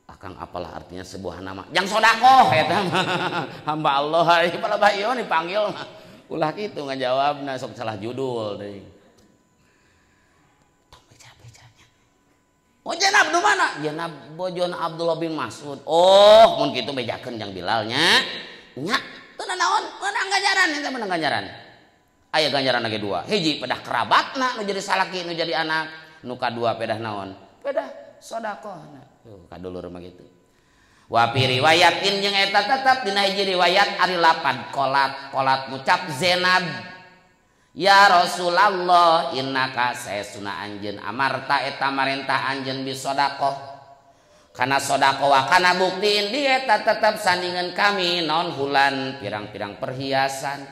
Akang apalah artinya sebuah nama. Jang sodakoh eta mah. Hamba Allah ieu palebah ieu dipanggil mah. Ulah kitu ngajawabna sok salah judul deui. Oh Zainab nu mana? Zainab bojona Abdullah bin Mas'ud. Oh, mun kitu bejakeun jang Bilalnya. Nya, teu naon? Meunang ganjaran eta meunang ganjaran. Aya ganjaran lagi dua. Hiji pedah kerabatna nu jadi salaki nu jadi anak, nu kadua pedah naon? Pedah sedekahna. Tuh kadulur mah kitu. Wa fi riwayatin jeung eta tetep dina hiji riwayat ari lapad kolat kolat ngucap Zainab. Ya Rasulullah innaka saesuna anjeun amarta eta marentah anjeun bisodaqoh kana sodaqoh wa kana buktiin di eta tetep sandingan kami naon hulan pirang-pirang perhiasan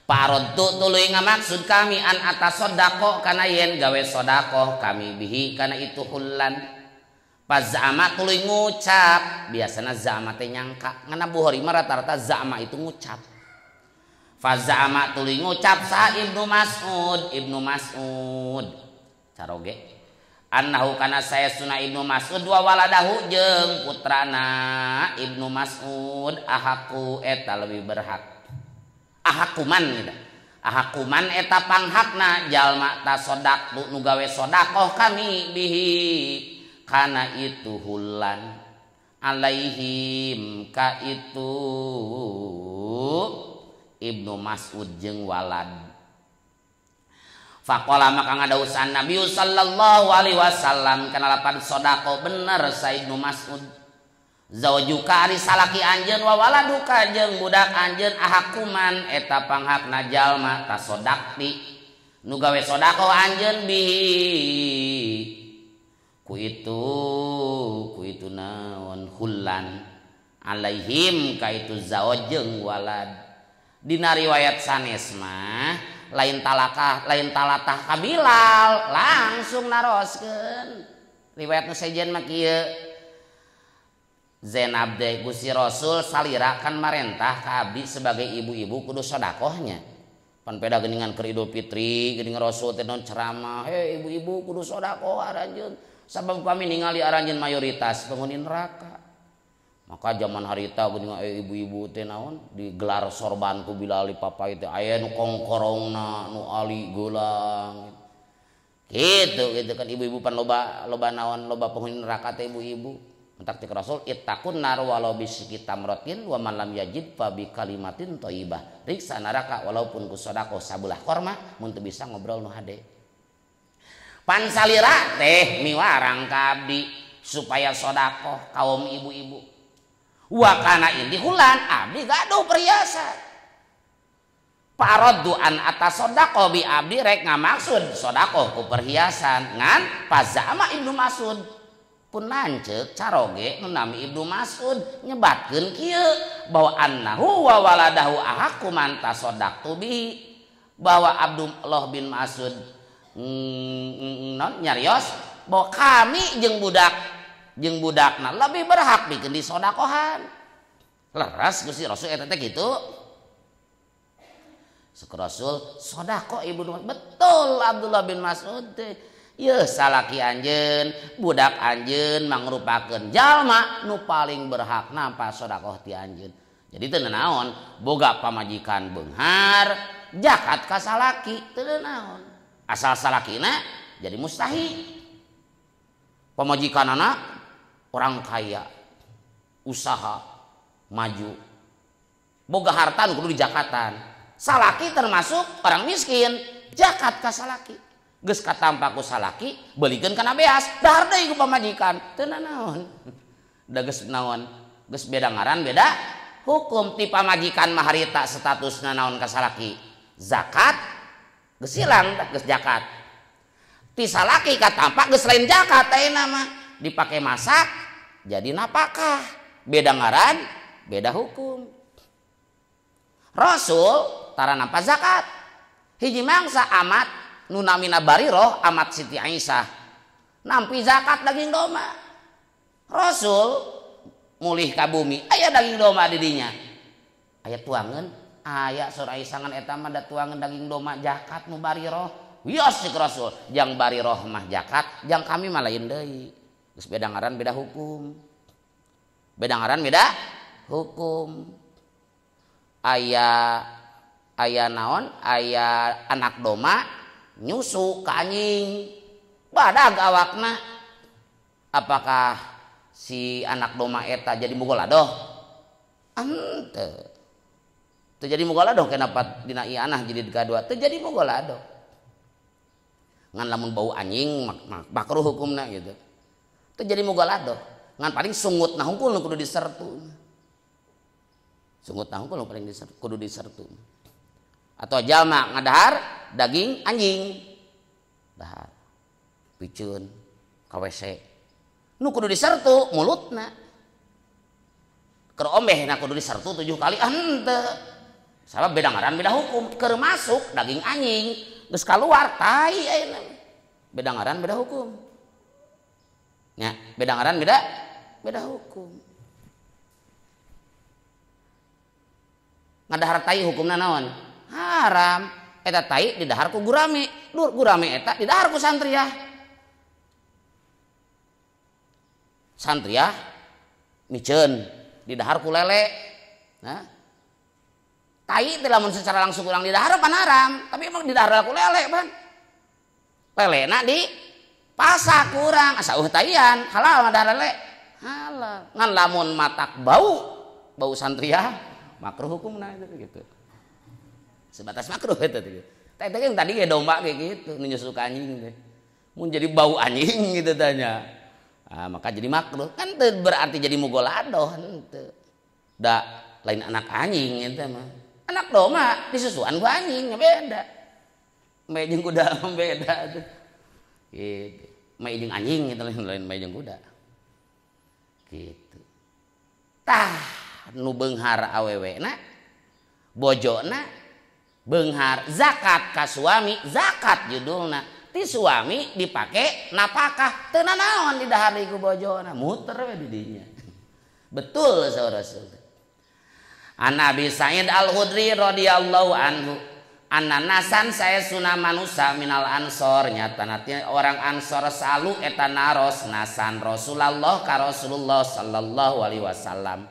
parodtu tuluy ngamaksud kami an atas sodaqoh kana yen gawe sodaqoh kami bihi kana itu hulan pazama tuluy ngucap biasana zama teh nyangka ngana Bukhari mah rata-rata zama itu ngucap. Fazama tuluy ngucap sa Ibnu Mas'ud, Ibnu Mas'ud. Caroge. Annahu kana saesuna Ibnu Mas'ud wa waladahu jeung putrana Ibnu Mas'ud ahaku eta leuwih berhak. Ahakuman gitu. Ahakuman eta panghakna jalma tasodak nu gawe sodakoh kami bihi kana itu hulan alaihim ka itu Ibnu Mas'ud jeung walad. Faqala maka ngadausan Nabi sallallahu alaihi wasallam kana lapan sodako bener sa Ibnu Mas'ud. Zaujuka ari salaki anjeun wa waladuka jeung budak anjeun ahakuman eta panghakna jalma tasodakti nu gawe sodako anjeun bihi ku itu naon hulan alaihim ka itu zauj jeung walad. Dina riwayat sanes mah lain talakah lain talatah ka Bilal langsung naroskeun. Riwayat nu sejen mah kieu. Zainab teh Gusti Rasul salira kan marentah ka abdi sebagai ibu-ibu kudu sodakohnya. Pan peda geuningan keur Idul Fitri geuning Rasul teh non ceramah, "Hei ibu-ibu kudu sedekah aranjeun." Sabab kami ningali aranjeun mayoritas penghuni neraka. Maka zaman harita geuning ibu-ibu teh naon digelar sorban ku Bilal papai teh aya nu kongkorongna nu ali geulang. Gitu gitu kan ibu-ibu pan loba loba naon loba penghuni neraka teh ibu-ibu. Entak ti Rasul ittaqun nar walau bisiki tamratin wa man lam yajid fa bi kalimatin thayyibah. Riksa neraka walaupun ku sedekah sabelah korma mun teu bisa ngobrol nu hade. Pan salira teh miwarang ka abdi supaya sedekah kaum ibu-ibu. Wa kana indi hulan abdi gaduh perhiasan. Paraddu an atasaddaqo bi abdi rek ngamaksud sedekah ku perhiasan ngan pazama Ibnu Mas'ud. Pun lanceuk caroge nu nami Ibnu Mas'ud nyebatkeun kieu bahwa annahu wa waladahu ahaqqu man tasaddaqtu bihi, bahwa Abdullah bin Mas'ud non nyarios bahwa kami jeung budakna lebih berhak pikeun disodakohan. Leres Gusti Rasul eta teh kitu. Sek Rasul sodako Ibnu Mas'ud. Betul Abdullah bin Mas'ud teh. Yeuh salaki anjeun, budak anjeun mangrupakeun jalma nu paling berhak nampa sodakoh ti anjeun. Jadi teu naon, boga pamajikan beunghar, jakat ka salaki teu naon. Asal salakina jadi mustahik. Pamajikanana orang kaya, usaha, maju. Boga harta nu kudu dijakatan. Salaki termasuk orang miskin, jakat ka salaki. Geus katampa ku salaki, beulikeun kana beas, dahar deui ku pamajikan. Teu naon. Da geus naon? Geus beda ngaran, beda hukum. Ti pamajikan mah harita statusna naon ka salaki? Zakat geus hilang, geus zakat. Ti salaki katampa geus lain zakat ayeuna mah. Dipake masak jadi napakah. Beda ngaran, beda hukum. Rasul tara nampa zakat. Hiji mangsa amat nu namina Bariroh amat Siti Aisyah nampi zakat daging domba. Rasul mulih ka bumi aya daging domba di dinya. Aya tuangeun, aya sor Aisyah ngan eta mah da tuangeun daging domba zakat nu Bariroh. Wios cik Rasul, jang Bariroh mah zakat, jang kami mah lain deui. Geus beda ngaran beda hukum. Beda ngaran beda hukum. Aya aya naon? Aya anak domba nyusu ka anjing. Badag awakna. Apakah si anak domba eta jadi mugoladoh? Henteu. Teu jadi mugoladoh kenapa dina ieu anah jadi kadua? Teu jadi mugoladoh. Ngan lamun bau anjing makruh hukumna gitu. Teu jadi mugoladoh. Ngan paling sungutna hungkul nu kudu disertu. Sungutna hungkul nu paling disertu, kudu disertu. Atau jalma ngadahar daging anjing. Dahar. Piceun ka WC. Nu kudu disertu mulutna. Keur ombehna kudu disertu 7 kali henteu. Sabab beda ngaran beda hukum. Keur masuk daging anjing geus kaluar tai ayeuna. Beda ngaran beda hukum. Nya, beda ngaran beda hukum. Ngadahar tai hukumna naon? Haram. Eta tai didahar ku gurame. Dur gurame eta didahar ku santriah. Santriah miceun didahar ku lele. Nah. Tai teh lamun secara langsung urang didahar pan haram, tapi emang didahar ku lele pan. Lelena di pasak urang asa eueuh taian, halal ngadahar lele. Halal. Ngan lamun matak bau santriah makruh hukumna itu gitu. Sebatas makruh itu gitu. Teh yang tadi ge domba kayak gitu, nu nyusu ka anjing teh. Mun jadi bau anjing gitu tanya. Ah, maka jadi makruh. Kan teu berarti jadi mugoladoh henteu. Da lain anak anjing eta mah. Anak domba disusuan ku anjing beda. Mae jeung kuda beda tuh. Gitu. Mae jeung anjing gitu lain mae jeung kuda. Gitu. Tah nu beunghar awewena bojona beunghar zakat ka suami, zakat judulna. Ti suami dipake napakah teu nanaon didahar ku bojona, muter we di dinya. Betul saur Rasul. An Abi Sa'id Al-Khudri radhiyallahu anhu Ananasan saya sunah manusa minal ansor nyata nanti orang ansor salu eta naros nasan Rasulullah ka Rasulullah sallallahu alaihi wasallam.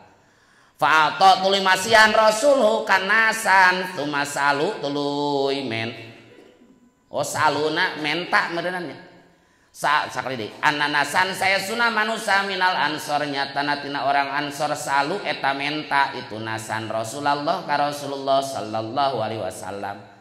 Fa'ato tuluy masihan Rasulhu kanasan tumasalu tuluy men. Oh saluna menta meureunannya. Sakali deui ananasan saya sunah manusa minal ansor nyata natina orang ansor salu eta menta itu nasan Rasulullah ka Rasulullah sallallahu alaihi wasallam.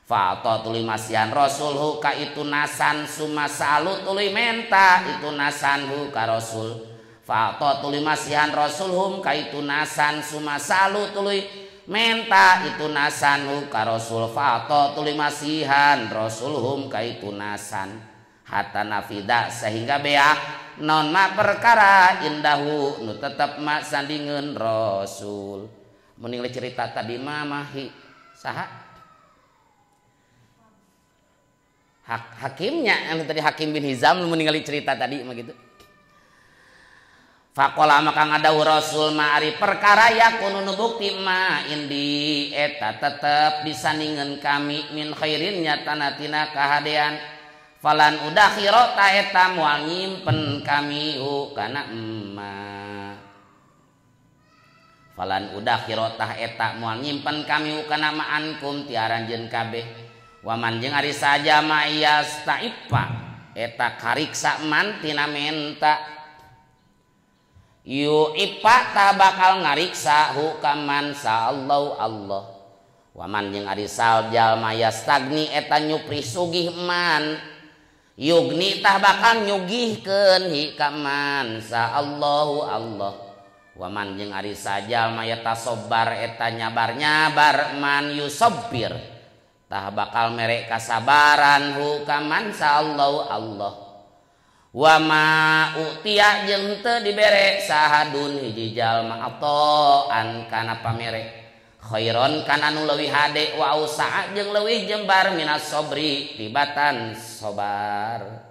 Fa'ato tuluy masihan Rasulhu ka itu nasan sumasalu tuluy menta itu nasanhu ka Rasul. Fa'ato tuluy masihan Rasulhum ka itu nasan sumasalu tuluy menta itu nasanhu ka Rasul. Fa'ato tuluy masihan Rasulhum ka itu nasan hatta nafida sehingga beak non ma perkara indahu nu tetep ma sandingeun Rasul. Mun cerita tadi mah mahi saha? Hakimnya yang tadi Hakim bin Hizam meninggali cerita tadi mah gitu. Faqala maka ngadawuh Rasul ma ari perkara yakunu nu bukti ma indi eta tetep disandingeun kami min khairin nyatana tina kahadean falan udakhira ta eta moal nyimpen kami hu kana emma. Falan udakhira tah eta moal nyimpen kami hu kana ma'ankum ti aranjeun kabeh. Waman jeung ari saja mayas taipa eta kariksa man tina menta yu ipa ta bakal ngariksa hu kaman sallallahu Allah. Waman jeung ari saja mayas tagni eta nyupri sugih man yugni tah bakal nyugihkeun hi kaman sallallahu Allah. Waman jeung ari saja maya tasobar eta nyabar-nyabar man yusabbir tah bakal merek kasabaran hu kaman sallallahu Allah. Wa ma utia jeung teu dibere sahadun hiji jalma atoan kana pamere khairon kana nu leuwih hade wa usaa jeung leuwih jembar minas sabri tibatan sabar.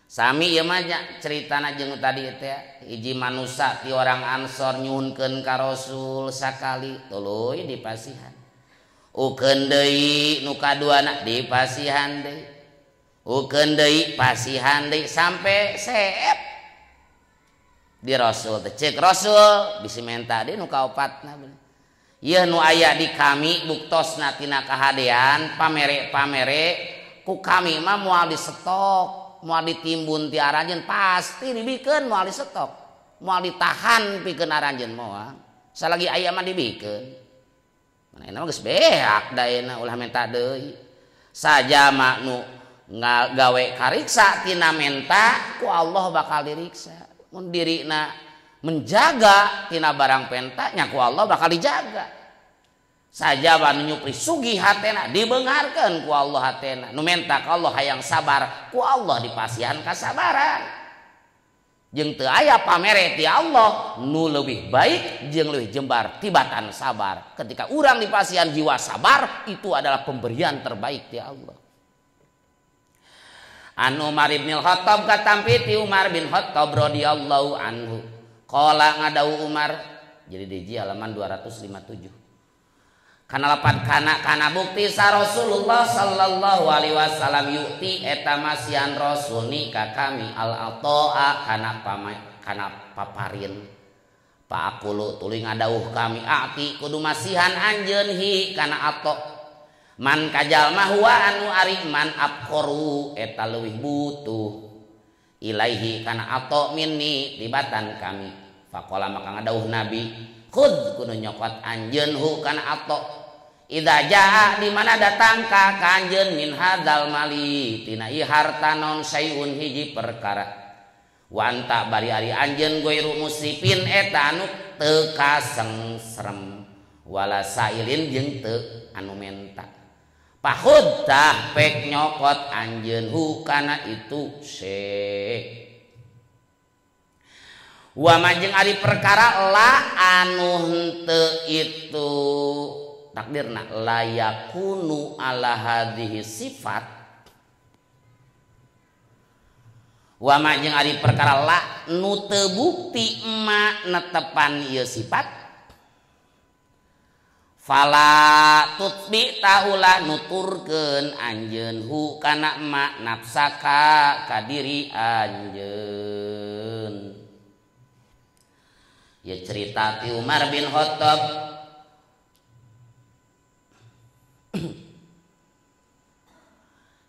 Sami ieu mah ceritana jeung tadi teh hiji manusa ti orang Ansor nyuhunkeun ka Rasul sakali tuluy dipasihan. Ukeun deui nu kaduana dipasihan deui. Ukeun deui pasihan deui sampe seep. Di Rasul teh ceuk Rasul bisi menta deui nu kaopatna. Ieu nu aya di kami buktosna tina kahadean pamere-pamere ku kami mah moal disetok. Moal ditimbun ti aranjeun pasti dibikeun moal disetok moal ditahan pikeun aranjeun moal salagi aya mah dibikeun mana mah geus beak daeuna ulah menta deui sajama nu gawe kariksa tina menta ku Allah bakal diriksa mun dirina menjaga tina barang penta nya ku Allah bakal dijaga. Sajaba nu nyupri sugih hatena dibeungharkeun ku Allah hatena nu menta ka Allah hayang sabar ku Allah dipasihan kasabaran jeung teu aya pamere ti Allah nu leuwih baik jeung leuwih jembar tibatan sabar. Ketika urang dipasihan jiwa sabar itu adalah pemberian terbaik ti Allah. An Umar bin Khattab katampi ti Umar bin Khattab radhiyallahu anhu qala ngadau Umar jadi di halaman 257. Kana lapan kana kana bukti sa Rasulullah sallallahu alaihi wasallam yuti eta masihan Rasul ni ka kami al atoa kana pamai kana paparin. Paakulu tuluy ngadawuh kami ati kudu masihan anjeun hi kana ato. Man kajalma huwa anu ari man abqoru eta leuwih butuh ilaihi kana ato minni tibatan kami. Faqala maka ngadawuh Nabi khud kudu nyokot anjeun hu kana ato. Idza jaa di mana datang ka kanjeun min hadzal mali tina ieu harta non sayun hiji perkara. Wa anta bari ari anjeun goiru musrifin eta anu teu kasengserem wala sailin jeung teu anu menta. Pahud tah pek nyokot anjeun hu kana itu se. Wa majeng ari perkara la anu henteu itu takdirna la yakunu ala hadhihi sifat. Wa majeng ari perkara la nu teu bukti ma netepan ieu sifat. Fala tutbi taulah nuturkeun anjeun hu kana ma nafsaka ka diri anjeun. Ya cerita ti Umar bin Khattab.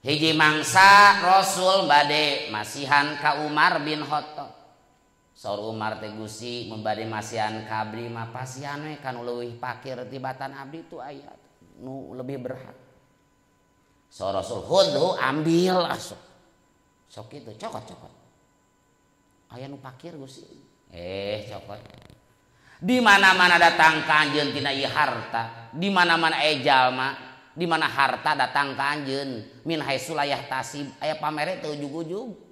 Hiji mangsa Rasul bade masihan ka Umar bin Khattab. Saur Umar teh Gusti mun bade masihan ka abdi mah pasihan we ka nu leuwih pakir tibatan abdi tu aya nu lebih berhak. Saur Rasul khudhu ambil asup. Sok kitu cokot-cokot. Aya nu pakir Gusti. Cokot. Di mana-mana datang ka anjeun tina ieu harta, di mana-mana aya jalma, di mana harta datang ka anjeun min haitsu la yahtasib, aya pamere teu ujug-ujug.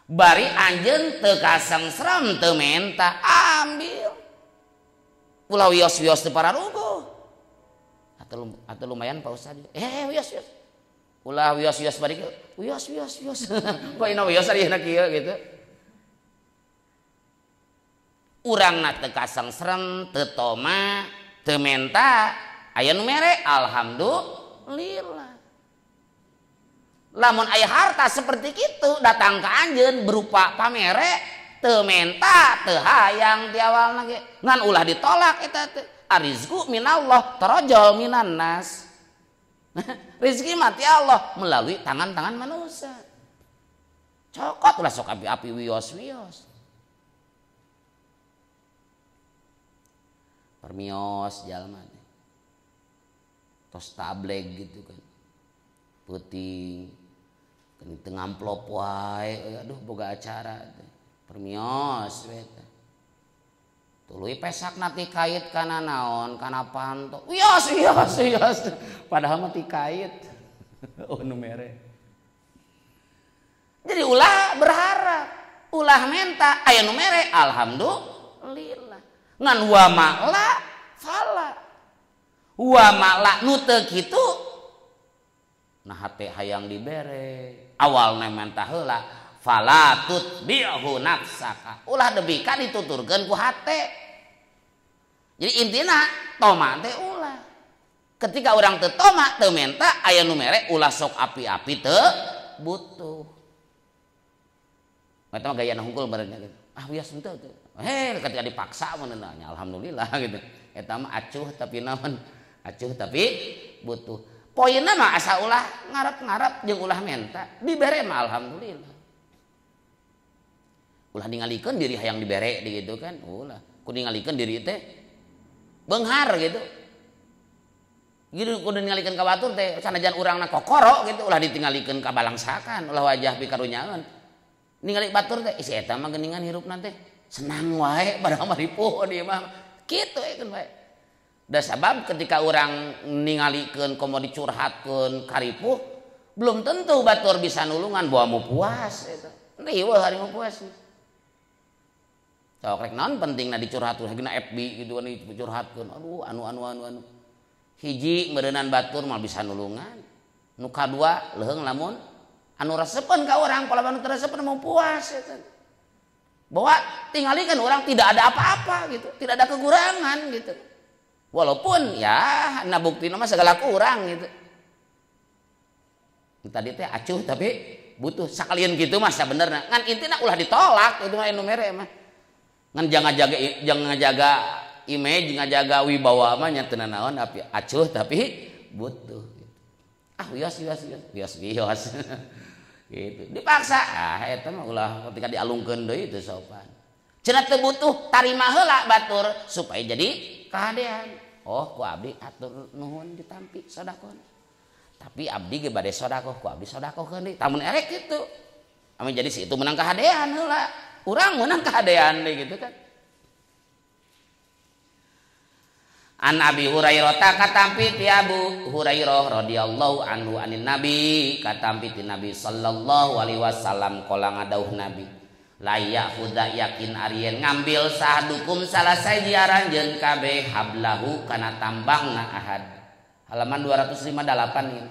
Bari anjeun teu kasengsrem teu menta ambil. Ulah wios-wios teu pararuguh. Atau lumayan Pak Ustad. Wios-wios. Ulah wios-wios bari wios wios wios. Kok ina wios ari na kieu gitu. Urangna teu kasengsrem, teu toma, teu menta, aya nu mere alhamdulillah. Lamun aya harta seperti itu datang ke anjeun berupa pamere teu menta teu hayang di awalna ge ngan ulah ditolak eta teh. Arizku minallah tarajal minan nas. Rezeki mah ti Allah melalui tangan-tangan manusia. Cokot ulah sok api-api wios-wios. Permios jalma teh. Tos tableg gitu kan. Peuting teu ngamplop wae, aduh boga acara teh. Permios we teh. Tuluy pesakna ti kait kana naon, kana panto. Wios wios wios. Padahal mah ti kait. Oh nu mere. Jadi ulah berharap, ulah menta, aya nu mere alhamdulillah. Ngan wa ma'la fala. Wa ma'la nu teu kitu. Nah hate hayang dibere, awalna menta heula fala tutbi'hu nafsaka. Ulah deui ka dituturkeun ku hate. Jadi intina toma teh ulah. Ketika urang teu toma teu menta aya nu mere ulah sok api-api teu butuh. Eta mah gayana hungkul bareng gitu. Ah wios henteu teu. Ketika dipaksa mun nya alhamdulillah gitu. Eta mah acuh tapi naon? Acuh tapi butuh. Poinna mah asa ulah ngarep-ngarep jeung ulah menta dibere mah alhamdulillah. Ulah ningalikeun diri hayang dibere gitu kan, ulah ku ningalikeun diri teh beunghar gitu. Gitu kudu ningalikeun ka batur teh sanajan urangna kokoro gitu ulah ditinggalikeun ka balangsakan, ulah wajah pikarunyaeun. Ningali batur teh isi eta mah geuningan hirupna teh senang wae padahal mah ripuh dieu mah. Kitu we keun bae. Da sabab ketika orang ningalikeun komo dicurhatkeun karipuh belum tentu batur bisa nulungan bawa mau puas eta. Riweuh hari mau puas. Sok rek naon pentingna dicurhatkeun hagina FB gitu kan dicurhatkeun. Aduh anu anu anu anu. Hiji meureunan batur mah bisa nulungan. Nu kadua leuheung lamun anu resepeun ka urang pola anu teu resepeun mau puas eta. Bahwa tingalikeun urang tidak ada apa-apa gitu, tidak ada kekurangan gitu. Walaupun ya na buktina mah segala kurang gitu. Tadi teh acuh tapi butuh sakalian gitu mah sabenerna. Ngan intina ulah ditolak itu mah anu mere mah. Ngan jangan ngajaga image, ngajaga wibawa mah nya teu nanaon api acuh tapi butuh gitu. Ah wios wios wios wios wios. Gitu. Dipaksa ah eta mah ulah ketika dialungkeun deui teu sopan. Cenah teu butuh tarima heula batur supaya jadi kahadean. Oh ku abdi atur nuhun ditampi sedekah. Tapi abdi ge bade sedekah ku abdi sedekahkeun deui. Tamun erek kitu. Amun jadi si itu menang kahadean heula. Urang menang kahadean deui gitu kan. An Abi Hurairah katampi ti Abu Hurairah radhiyallahu anhu anin Nabi katampi ti Nabi sallallahu alaihi wasallam qala ngadauh Nabi. Layak huda yakin arien ngambil sahadukum salah saiji aranjeun kabeh hablahu kana tambangna ahad. Halaman 258 ini.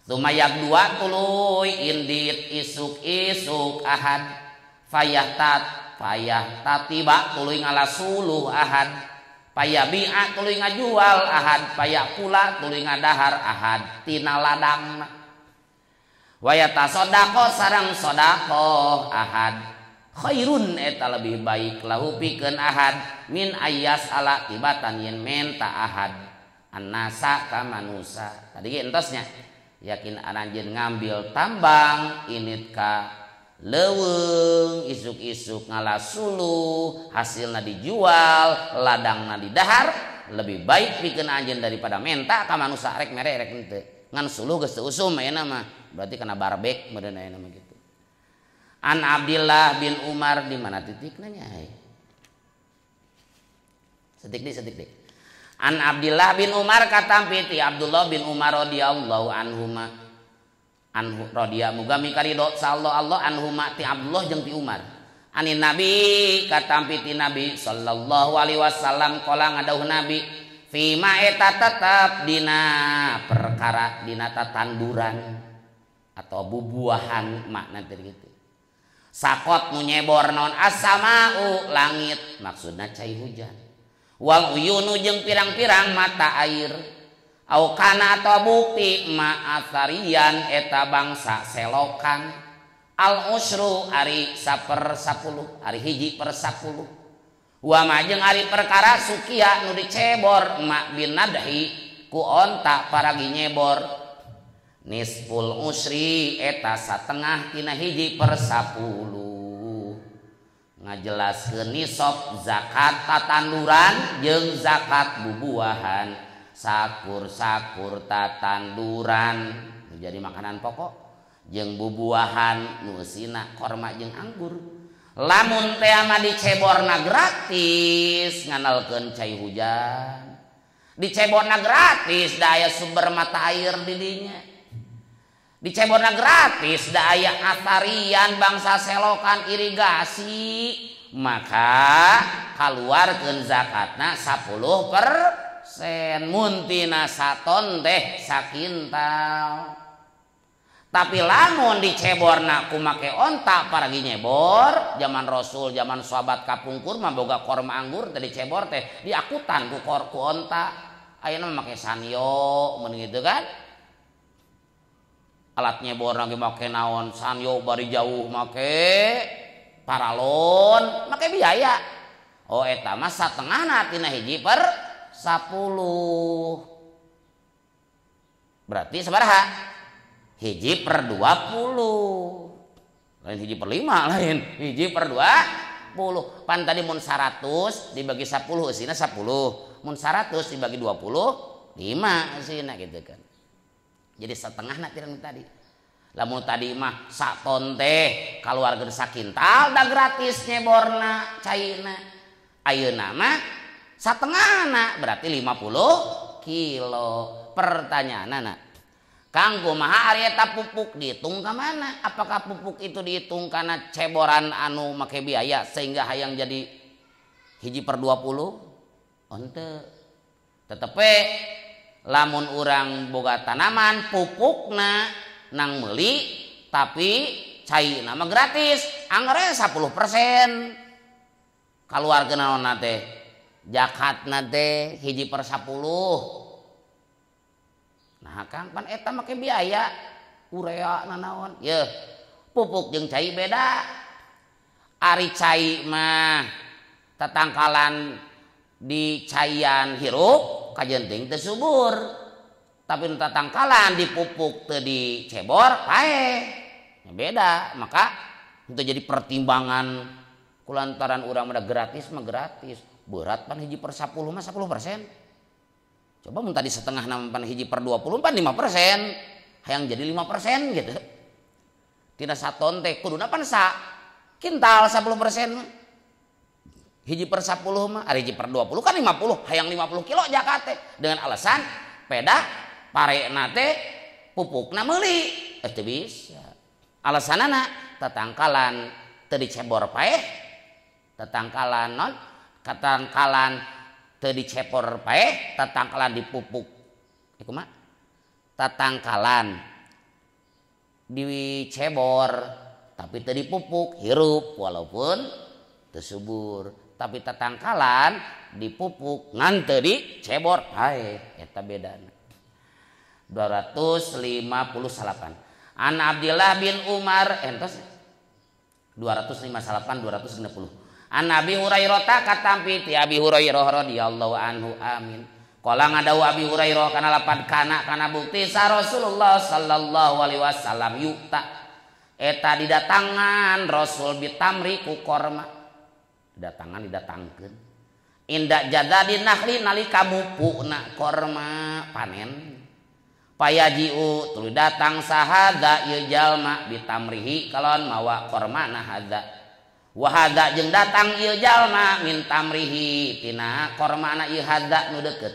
Sumayak dua tuluy indit isuk-isuk ahad. Fayah tat fayah tatiba tuluy ngalasuluh ahad. Payabi'a tuluy ngajual ahad, payakula tuluy ngadahar ahad tina ladangna. Wa yatasaddaqo sareng sedekah ahad. Khairun eta lebih baik lahu pikeun ahad min ayas ala tibatan yen menta ahad annasa ka manusa. Tadi ge entosnya yakin anjeun ngambil tambang init ka leuweung isuk-isuk ngala suluh hasilna dijual ladangna didahar lebih baik pikeun anjeun daripada menta ka manusa rek mere rek henteu ngan suluh geus teu usum ayeuna mah berarti kana barbek meureun ayeuna mah gitu. An Abdillah bin Umar di mana titikna nya ai? Setik deui. An Abdillah bin Umar katampi ti Abdullah bin Umar radhiyallahu anhuma. Anhu radhiya muga mikaridho sallallahu Allah anhuma ti Abdullah jeung ti Umar. Anin Nabi katampi ti Nabi sallallahu alaihi wasallam qala ngadauh Nabi fima eta tetep dina perkara dina tatanduran atau bubuahan makna teh gitu. Sakot nu nyebor naon as-sama'u langit maksudna cai hujan wal uyunu jeung pirang-pirang mata air au kana atau bukti ma'atharian eta bangsa selokan al usru ari 1/10 ari 1/10 wa ma jeung ari perkara sukia nu dicebor ma bin nadhi ku onta paragi nyebor nisful usri eta satengah tina 1/10 ngajelaskeun nisab zakat tatanduran jeung zakat bubuahan sakur-sakur tatanduran menjadi makanan pokok jeung bubuahan nu eusina korma jeung anggur lamun teh mah diceborna gratis nganalkeun cai hujan diceborna gratis da aya sumber mata air di dinya diceborna gratis da aya atarian bangsa selokan irigasi maka kaluarkeun zakatna 10% mun tina saton teh sakintal. Tapi lamun diceborna ku make onta paragi nyebor zaman Rasul zaman sahabat kapungkur mah boga korma anggur teh dicebor teh diakutan ku kor ku onta ayeuna mah make sanyo mun gitu kan. Alat nyebor lagi make naon sanyo bari jauh make paralon make biaya. Oh eta mah satengahna tina 1/10 berarti sabaraha 1/20 lain 1/5 lain 1/20 pan tadi mun 100 dibagi 10 eusina 10 mun 100 dibagi 20 5 eusina gitu kan. Jadi setengahna tina tadi. Lamun tadi mah saton teh kaluarkeun sakintal da gratis nyeborna caina. Ayeuna mah satengahna berarti 50 kilo. Pertanyaanna, Kang kumaha ari eta pupuk dihitung ka mana? Apakah pupuk itu dihitung karena ceboran anu make biaya sehingga hayang jadi 1/20? Henteu. Tetep we lamun urang boga tanaman pupukna nang meuli tapi caina mah gratis anggar 10% kaluarkeun naonna teh zakatna teh 1/10. Nah Kang pan eta make biaya urea nanaon yeuh pupuk jeung cai beda. Ari cai mah tatangkalan di caian hirup kajenting teu subur tapi nu tatangkalan dipupuk teu dicebor paeh beda. Maka itu jadi pertimbangan kulantaran urang mah gratis mah gratis berat pan 1/10 mah 10%. Coba mun tadi setengah pan 1/20 pan 5% hayang jadi 5% gitu tina saton teh kuduna pan sa kintal 10% mah 1/10 mah ari 1/20 kan 50 hayang 50 kilo zakat teh dengan alasan peda parena teh pupukna meuli teu bisa. Alasanana tatangkalan teu dicebor paeh tatangkalan non tatangkalan teu dicepor paeh tatangkalan dipupuk kumaha tatangkalan dicebor tapi teu dipupuk hirup walaupun teu subur. Tapi tatangkalan dipupuk ngan teu dicebor. Hae eta bedana. 258. An Abdillah bin Umar entos 258 260. An Abi Hurairah katampi ti Abi Hurairah radhiyallahu anhu amin. Qala ngadawu Abi Hurairah kana lapad kana bukti sa Rasulullah sallallahu alaihi wasallam yukta eta didatangan Rasul bitamri ku korma. Didatangan didatangkeun. Inda jadadin nakhli nalika mupukna korma panen. Payajiu tuluy datang sahada ieu jalma bitamrihi kalon mawa kormana hadza. Wa hadza jeung datang ieu jalma min tamrihi tina kormana ieu hadza nu deukeut.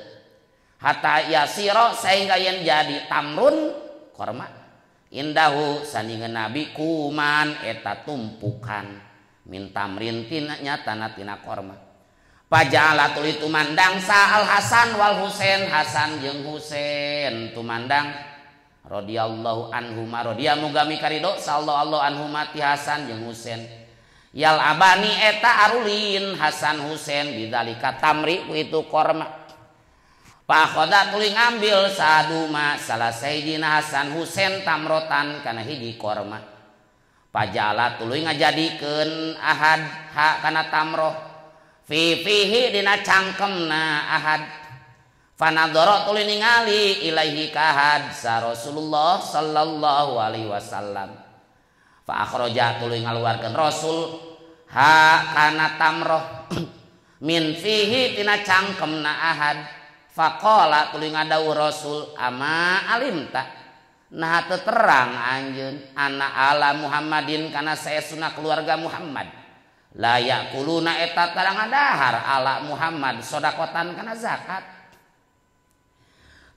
Hatta yasira sehingga yen jadi tamrun korma indahu sandingan nabi kuman eta tumpukan min tamrin tina nyatana tina korma. Pajala tuluy tumandang sa Al Hasan wal Husain, Hasan jeung Husain tumandang radhiyallahu anhuma radhiya muga mikarido sallallahu anhuma ti Hasan jeung Husain. Yal abani eta arulin Hasan Husain bidzalika tamri ku itu korma. Pakhoda tuluy ngambil saduma salah sayyidina Hasan Husain tamrotan kana hiji korma. Pajala tuluy ngajadikeun ahad ha kana tamroh. Fi fihi dina cangkemna ahad. Fanadhara tuluy ningali ilaihi kahad sa Rasulullah sallallahu alaihi wasallam. Fa akhraja tuluy ngaluarkeun Rasul ha kana tamroh min fihi tina cangkemna ahad. Faqala tuluy ngadawuh Rasul ama alimta nah teu terang anjeun ana ala Muhammadin kana saestuna keluarga Muhammad. La yakuluna eta tarang dahar ala Muhammad sodakotan kana zakat.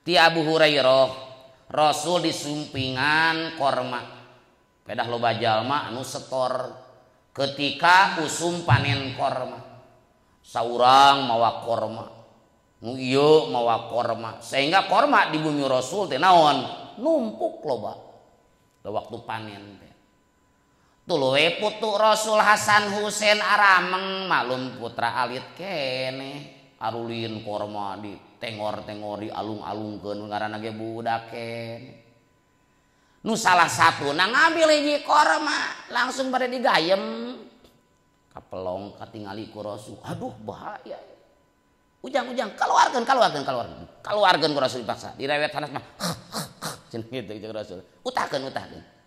Ti Abu Hurairah Rasul disumpingan korma. Pedah loba jalma anu setor ketika usum panen korma. Saurang mawa korma, nu ieu mawa korma. Sehingga korma di bumi Rasul teh naon? Numpuk loba. Waktu panen teh. Tuluy putu Rasul Hasan Husain arameng maklum putra alit keneh arulin korma di tengor-tengor di alung-alungkeun ngaranna ge budak keneh. Nu salah satuna ngambil hiji korma langsung bade digayem. Kapelong katingali ku Rasul. Aduh bahaya. Ujang-ujang keluarkeun keluarkeun keluarkeun. Keluarkeun ku Rasul dipaksa. Direwet hanas mah. Cenah kitu jeung Rasul. Utahkeun utahkeun.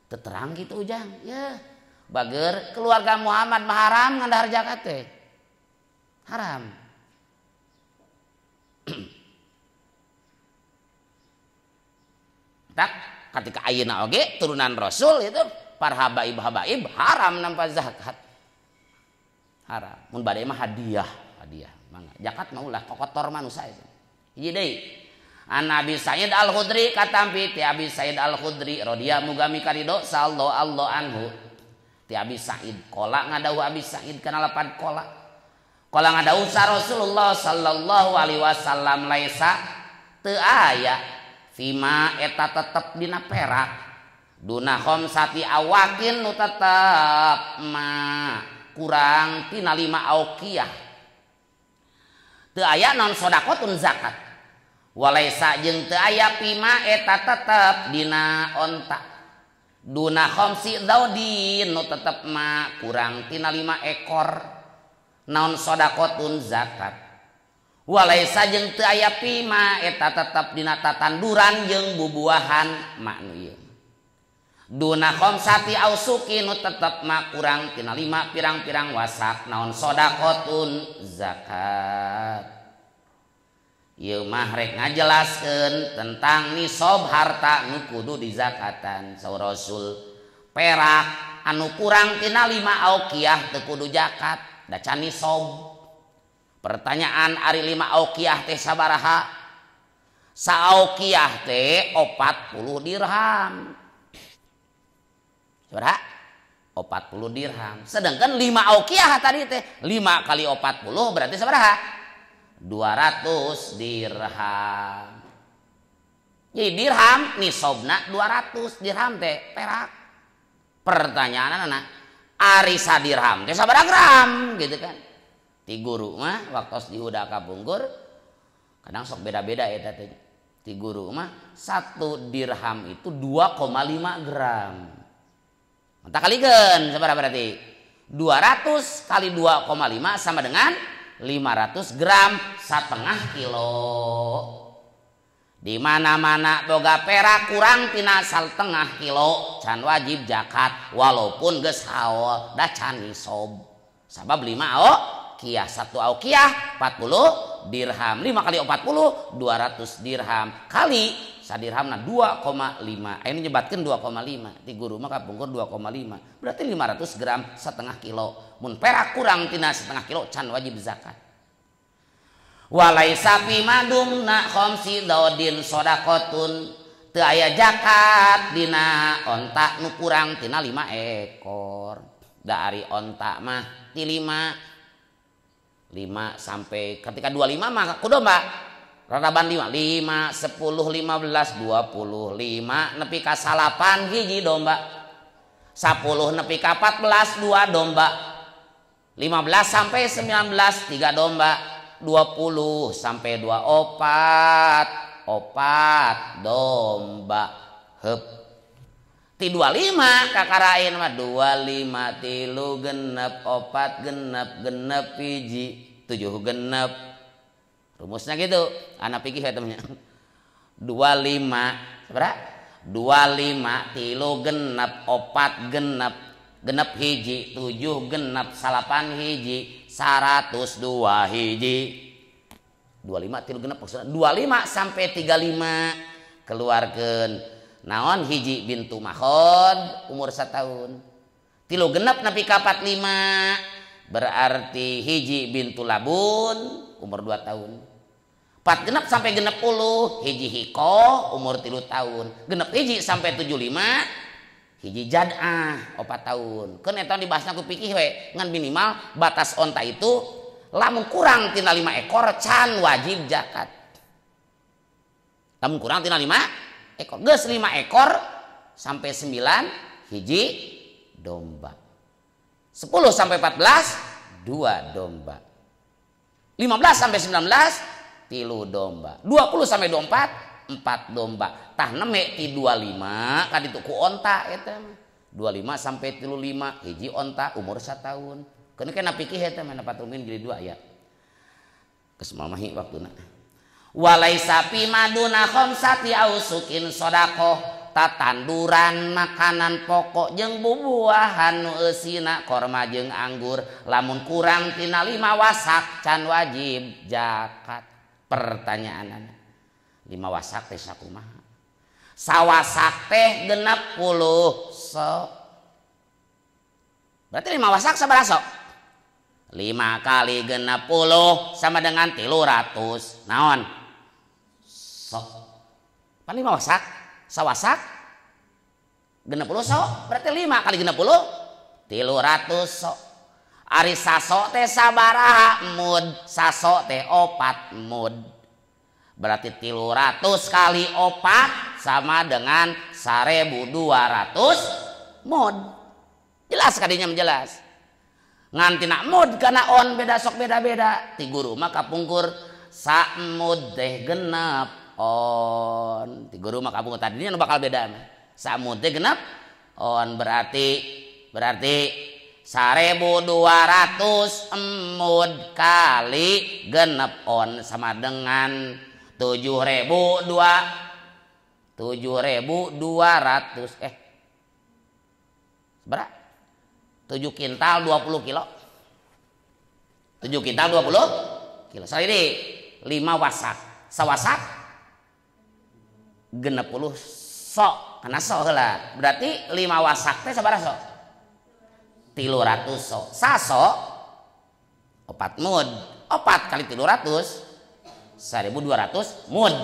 Terang gitu ujang ya bager keluarga Muhammad mah haram ngandahar zakat teh haram. Tak ketika ayeuna oge turunan Rasul itu para habaib habaib haram nampa zakat haram mun bade mah hadiah hadiah mangga zakat mah ulah kokotor manusia hiji deui. An Abi Sa'id Al-Khudri katampi ti Abi Sa'id Al-Khudri radhiya muga mikarido sallallahu anhu ti Abi Sa'id qala ngadawuh Abi Sa'id kana lapan qala qala ngadawuh sa Rasulullah sallallahu alaihi wasallam laisa teu aya fima eta tetep dina perak duna khamsati awakin nu tetep ma kurang tina 5 auqiyah teu aya non sedekahun zakat walaisa jeung teu aya pima eta tetep dina onta duna khamsi daudin nu tetep ma kurang tina 5 ekor naon sedekahun zakat walaisa jeung teu aya pima eta tetep dina tatanduran jeung bubuahan maknu ieu duna khamsati ausuki nu tetep ma kurang tina 5 pirang-pirang wasak naon sedekahun zakat. Ieu mah rek ngajelaskeun tentang nisab harta nu kudu dizakatan. Saur Rasul perak anu kurang tina 5 auqiyah teu kudu zakat da can nisab. Pertanyaan ari 5 auqiyah teh sabaraha? Saauqiyah teh 40 dirham. Sabaraha? 40 dirham. Sedangkan 5 auqiyah tadi teh 5 kali 40 berarti sabaraha? 200 dirham. Jadi dirham nisobna 200 dirham teh perak. Pertanyaan anak, ari sadirham teh sabaraha gram gitu kan? Ti guru mah waktos di Huda kapungkur kadang sok beda-beda eta teh. Ti guru mah 1 dirham itu 2,5 gram. Mantap kalikeun sabaraha berarti? 200 kali 2,5 sama dengan 500 gram, setengah kilo. Di mana-mana boga perak kurang tina setengah kilo can wajib zakat walaupun geus haul da can nisob. Sabab 5 auqiyah, 1 auqiyah 40 dirham, 5 kali 40 200 dirham kali sadirhamna 2,5. Ini nyebatkeun 2,5 di guru mah kapungkur 2,5. Berarti 500 gram setengah kilo. Mun perak kurang tina setengah kilo can wajib zakat. Walaisa fi madumna khamsi daudin sodaqotun, teu aya zakat dina onta nu kurang tina 5 ekor. Da ari onta mah ti 5 sampai ketika 25 mah ku domba raraban 5 5 10 15 25 nepi ka 9 hiji domba, 10 nepi ka 14 2 domba, 15 sampai 19 3 domba, 20 sampai 24 4 domba. Heup ti 25 kakarain mah 25 tilu genep 4 genep genep hiji 7 genep. Rumusnya gitu, anak pikir ya temennya. 25 seberapa? 25 tilu genep 4 genep genep hiji 7 genep 9 hiji 102 hiji. 25 tilu genep maksudnya 25 sampai 35 keluarkeun naon hiji bintu mahod umur 1 tahun. Tilu genep nepi ka 45 berarti hiji bintu labun umur 2 tahun. 4 genep sampai genep 10 hiji hiko umur 3 tahun. Genep hiji sampai 75 hiji jad'ah 4 tahun. Keun eta dibahasna ku fikih we ngan minimal batas onta itu lamun kurang tina 5 ekor can wajib zakat. Lamun kurang tina 5 ekor, geus 5 ekor sampai 9 hiji domba. 10 sampai 14 2 domba. 15 sampai 19 3 domba. 20 sampai 24 4 domba. Tah neme ti 25 ka ditu ku onta eta mah. 25 sampai 35 hiji onta umur 1 tahun. Keun kana pikih eta mah napatungin jadi 2 ya. Geus mamahi waktuna. Walaisa fi maduna khamsati ausukin sedaqah, tatanduran makanan pokok jeung bubuahan nu eusina korma jeung anggur lamun kurang tina 5 wasak can wajib zakat. Pertanyaanana 5 wasak teh sakumaha? Sawasak teh 60 sok. Berarti 5 wasak sabaraha sok? 5 kali 60 sama dengan 300. Naon? Sok. Pan 5 wasak, sawasak 60 sok, berarti 5 kali 60 300 sok. Ari sasok teh sabaraha mud? Sasok teh 4 mud. Berarti 300 kali 4 sama dengan 1200 mud. Jelas kadinya jelas. Ngan tina mud kana on beda sok beda-beda. Ti guru mah kapungkur samud teh genep on. Ti guru mah kapungkur tadinya nu bakal beda mah. Samud teh genep on berarti 1200 emud kali genep on sama dengan 7.200 berapa? 7 kintal 20 kilo. 7 kintal 20 kilo. Sekali ini 5 wasak. Sawasak 60 sok. Karena sok lah. Berarti 5 wasak teh sabaraha sok? 300 sok. Sasok 4 mud. 4 kali 300 1200 mud.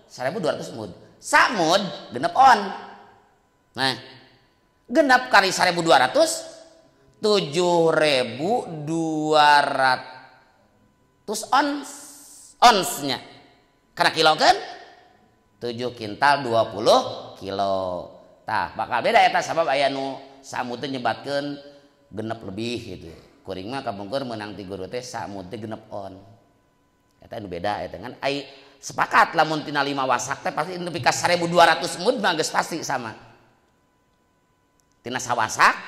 1200 mud. Samud genep on. Nah, genep kali 1200 7.200 ons, onsnya. Karena kilo kan 7 kintal 20 kilo. Tah, bakal beda eta sabab aya nu samud teh nyebatkeun genep lebih gitu. Kuring mah kapungkur meunang ti guru teh samud teh 6 on. Eta nu beda eta kan ai sepakat lamun tina 5 wasak teh pasti nepi ka 1200 mud mah geus pasti sama. Tina sawasak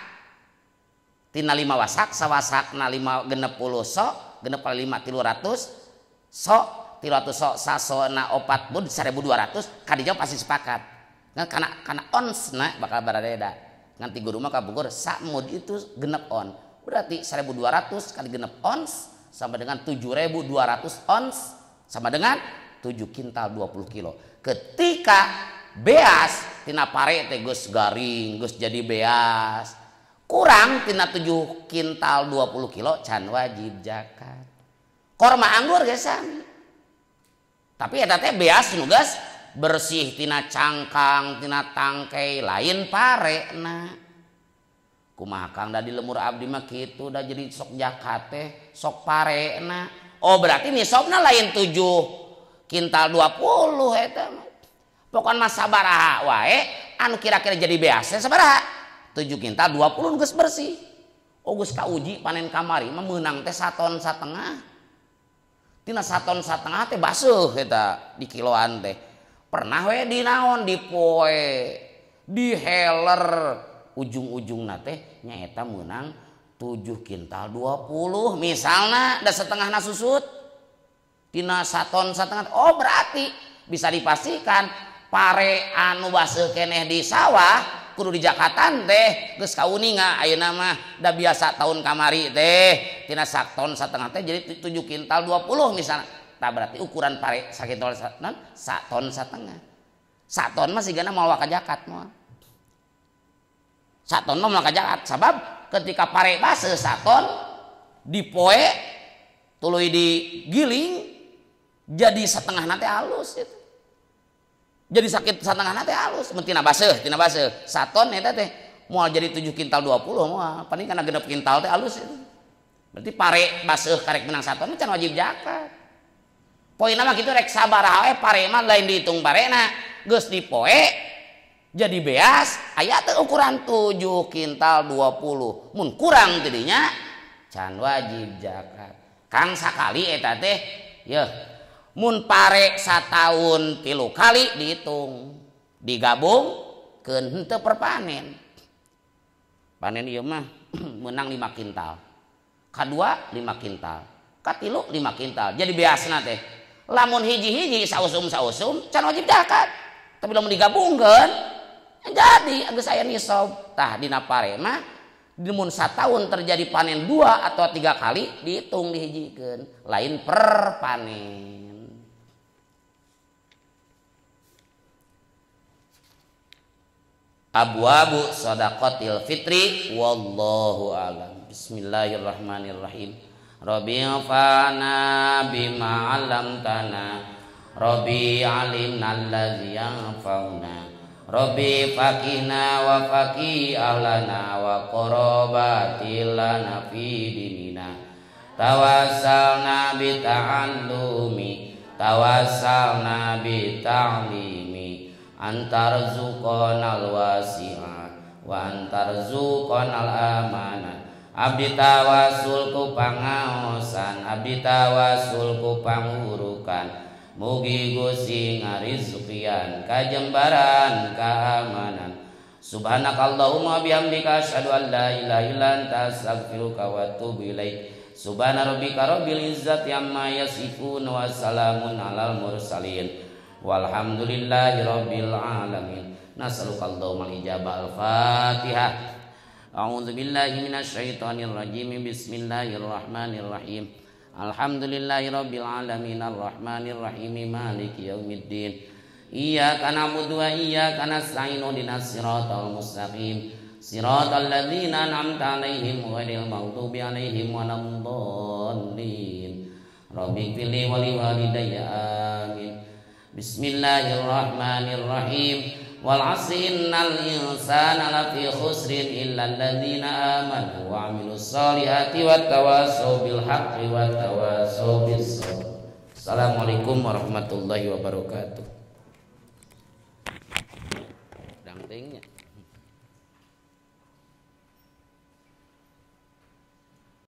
tina 5 wasak sawasakna 5 60 sok genep kali 5 300 sok 300 sok sasona 4 mud 1200 kadinya pasti sepakat. Ngan kana onsna bakal barareda. Ngan ti guru mah kapungkur samud itu 6 on. Berarti 1200 kali 6 ons sama dengan 7200 ons sama dengan 7 kintal 20 kilo. Ketika beas tina pare teh geus garing, geus jadi beas. Kurang tina 7 kintal 20 kilo can wajib zakat. Korma anggur geus sami. Tapi eta teh beas nu geus bersih tina cangkang, tina tangkai, lain parena. Kumaha Kang da di lemur abdi mah kitu da jadi sok zakat teh sok parena. Oh berarti nisabna lain 7 kintal 20 eta mah. Pokona mah sabaraha wae anu kira-kira jadi beas teh sabaraha? 7 kintal 20 geus bersih. Oh geus kauji panen kamari mah meunang teh 1,5 ton. Tina 1,5 ton teh baseuh eta di kiloan teh. Pernah we di naon dipoe, di heler ujung-ujungna teh nyaeta meunang 7 kintal 20 misalna da setengahna susut tina 1,5 ton. Oh berarti bisa dipastikan pare anu baseuh keneh di sawah kudu dijakatan teh geus kauninga ayeuna mah da biasa tahun kamari teh tina 1,5 ton teh jadi 7 kintal 20 misalna. Tah berarti ukuran pare sakintal non 1,5 ton. 1 ton mah sigana moal waka zakat moal. 1 ton mah moal ka zakat sabab ketika pare baseuh 1 ton dipoe tuluy digiling jadi setengahna teh halus itu. Jadi sakit setengahna teh halus mun tina baseuh 1 ton eta teh moal jadi 7 kintal 20 moal paling kana 6 kintal teh halus itu. Berarti pare baseuh karek menang 1 ton can wajib zakat. Poinna mah kitu rek sabaraha we pare mah lain dihitung parena geus dipoe jadi beas aya teh ukuran 7 kintal 20 mun kurang tidinya can wajib zakat. Kang sakali eta teh yeuh mun pare sataun 3 kali dihitung digabung keun henteu perpanen. Panen ieu mah meunang 5 kintal. Kadua 5 kintal, katilu 5 kintal. Jadi beasna teh lamun hiji-hiji sausum-sausum can wajib zakat. Tapi lamun digabungkeun jadi geus aya nisab. Tah dina pare mah mun sataun terjadi panen 2 atau 3 kali dihitung dihijikeun, lain per panen. Abwabu shadaqatil fitri wallahu alam. Bismillahirrahmanirrahim. Rabbi fa'na bima 'allamtana, Rabbi 'alimna allazi yanfa'una, Rabbi faqina wa faqi ahlana wa qarabatil lana fi dinina. Tawassalna bi ta'allumi, tawassalna bi ta'limi, antarzuqanal wasi'a wa antarzuqanal amana. Abdi tawasul ku pangaosan, abdi tawasul ku pangurukan, mugi Gusti ngarizkian kajembaran keamanan. Subhanakallahumma bihamdika asyhadu an la ilaha illa anta astaghfiruka wa atubu ilaik. Subhana rabbika rabbil izzati amma yasifun wa salamun alal mursalin walhamdulillahi rabbil alamin. Nas'aluka Allahumma al-ijabah. Al-Fatihah. A'udzu billahi minasyaitonir rajim. Bismillahirrahmanirrahim. Alhamdulillahi rabbil alamin arrahmanir rahim maliki yaumiddin. Iyyaka na'budu wa iyyaka nasta'in ihdinas siratal mustaqim siratal ladzina an'amta 'alaihim ghairil maghdubi 'alaihim waladdallin. Rabbighfirli wa liwalidayya amin. Bismillahirrahmanirrahim. Wal 'asri innal insana lafi khusrin illa alladzina amanu wa 'amilus solihati wat tawassaw bil haqqi wat tawassaw bis sabr. Assalamualaikum warahmatullahi wabarakatuh.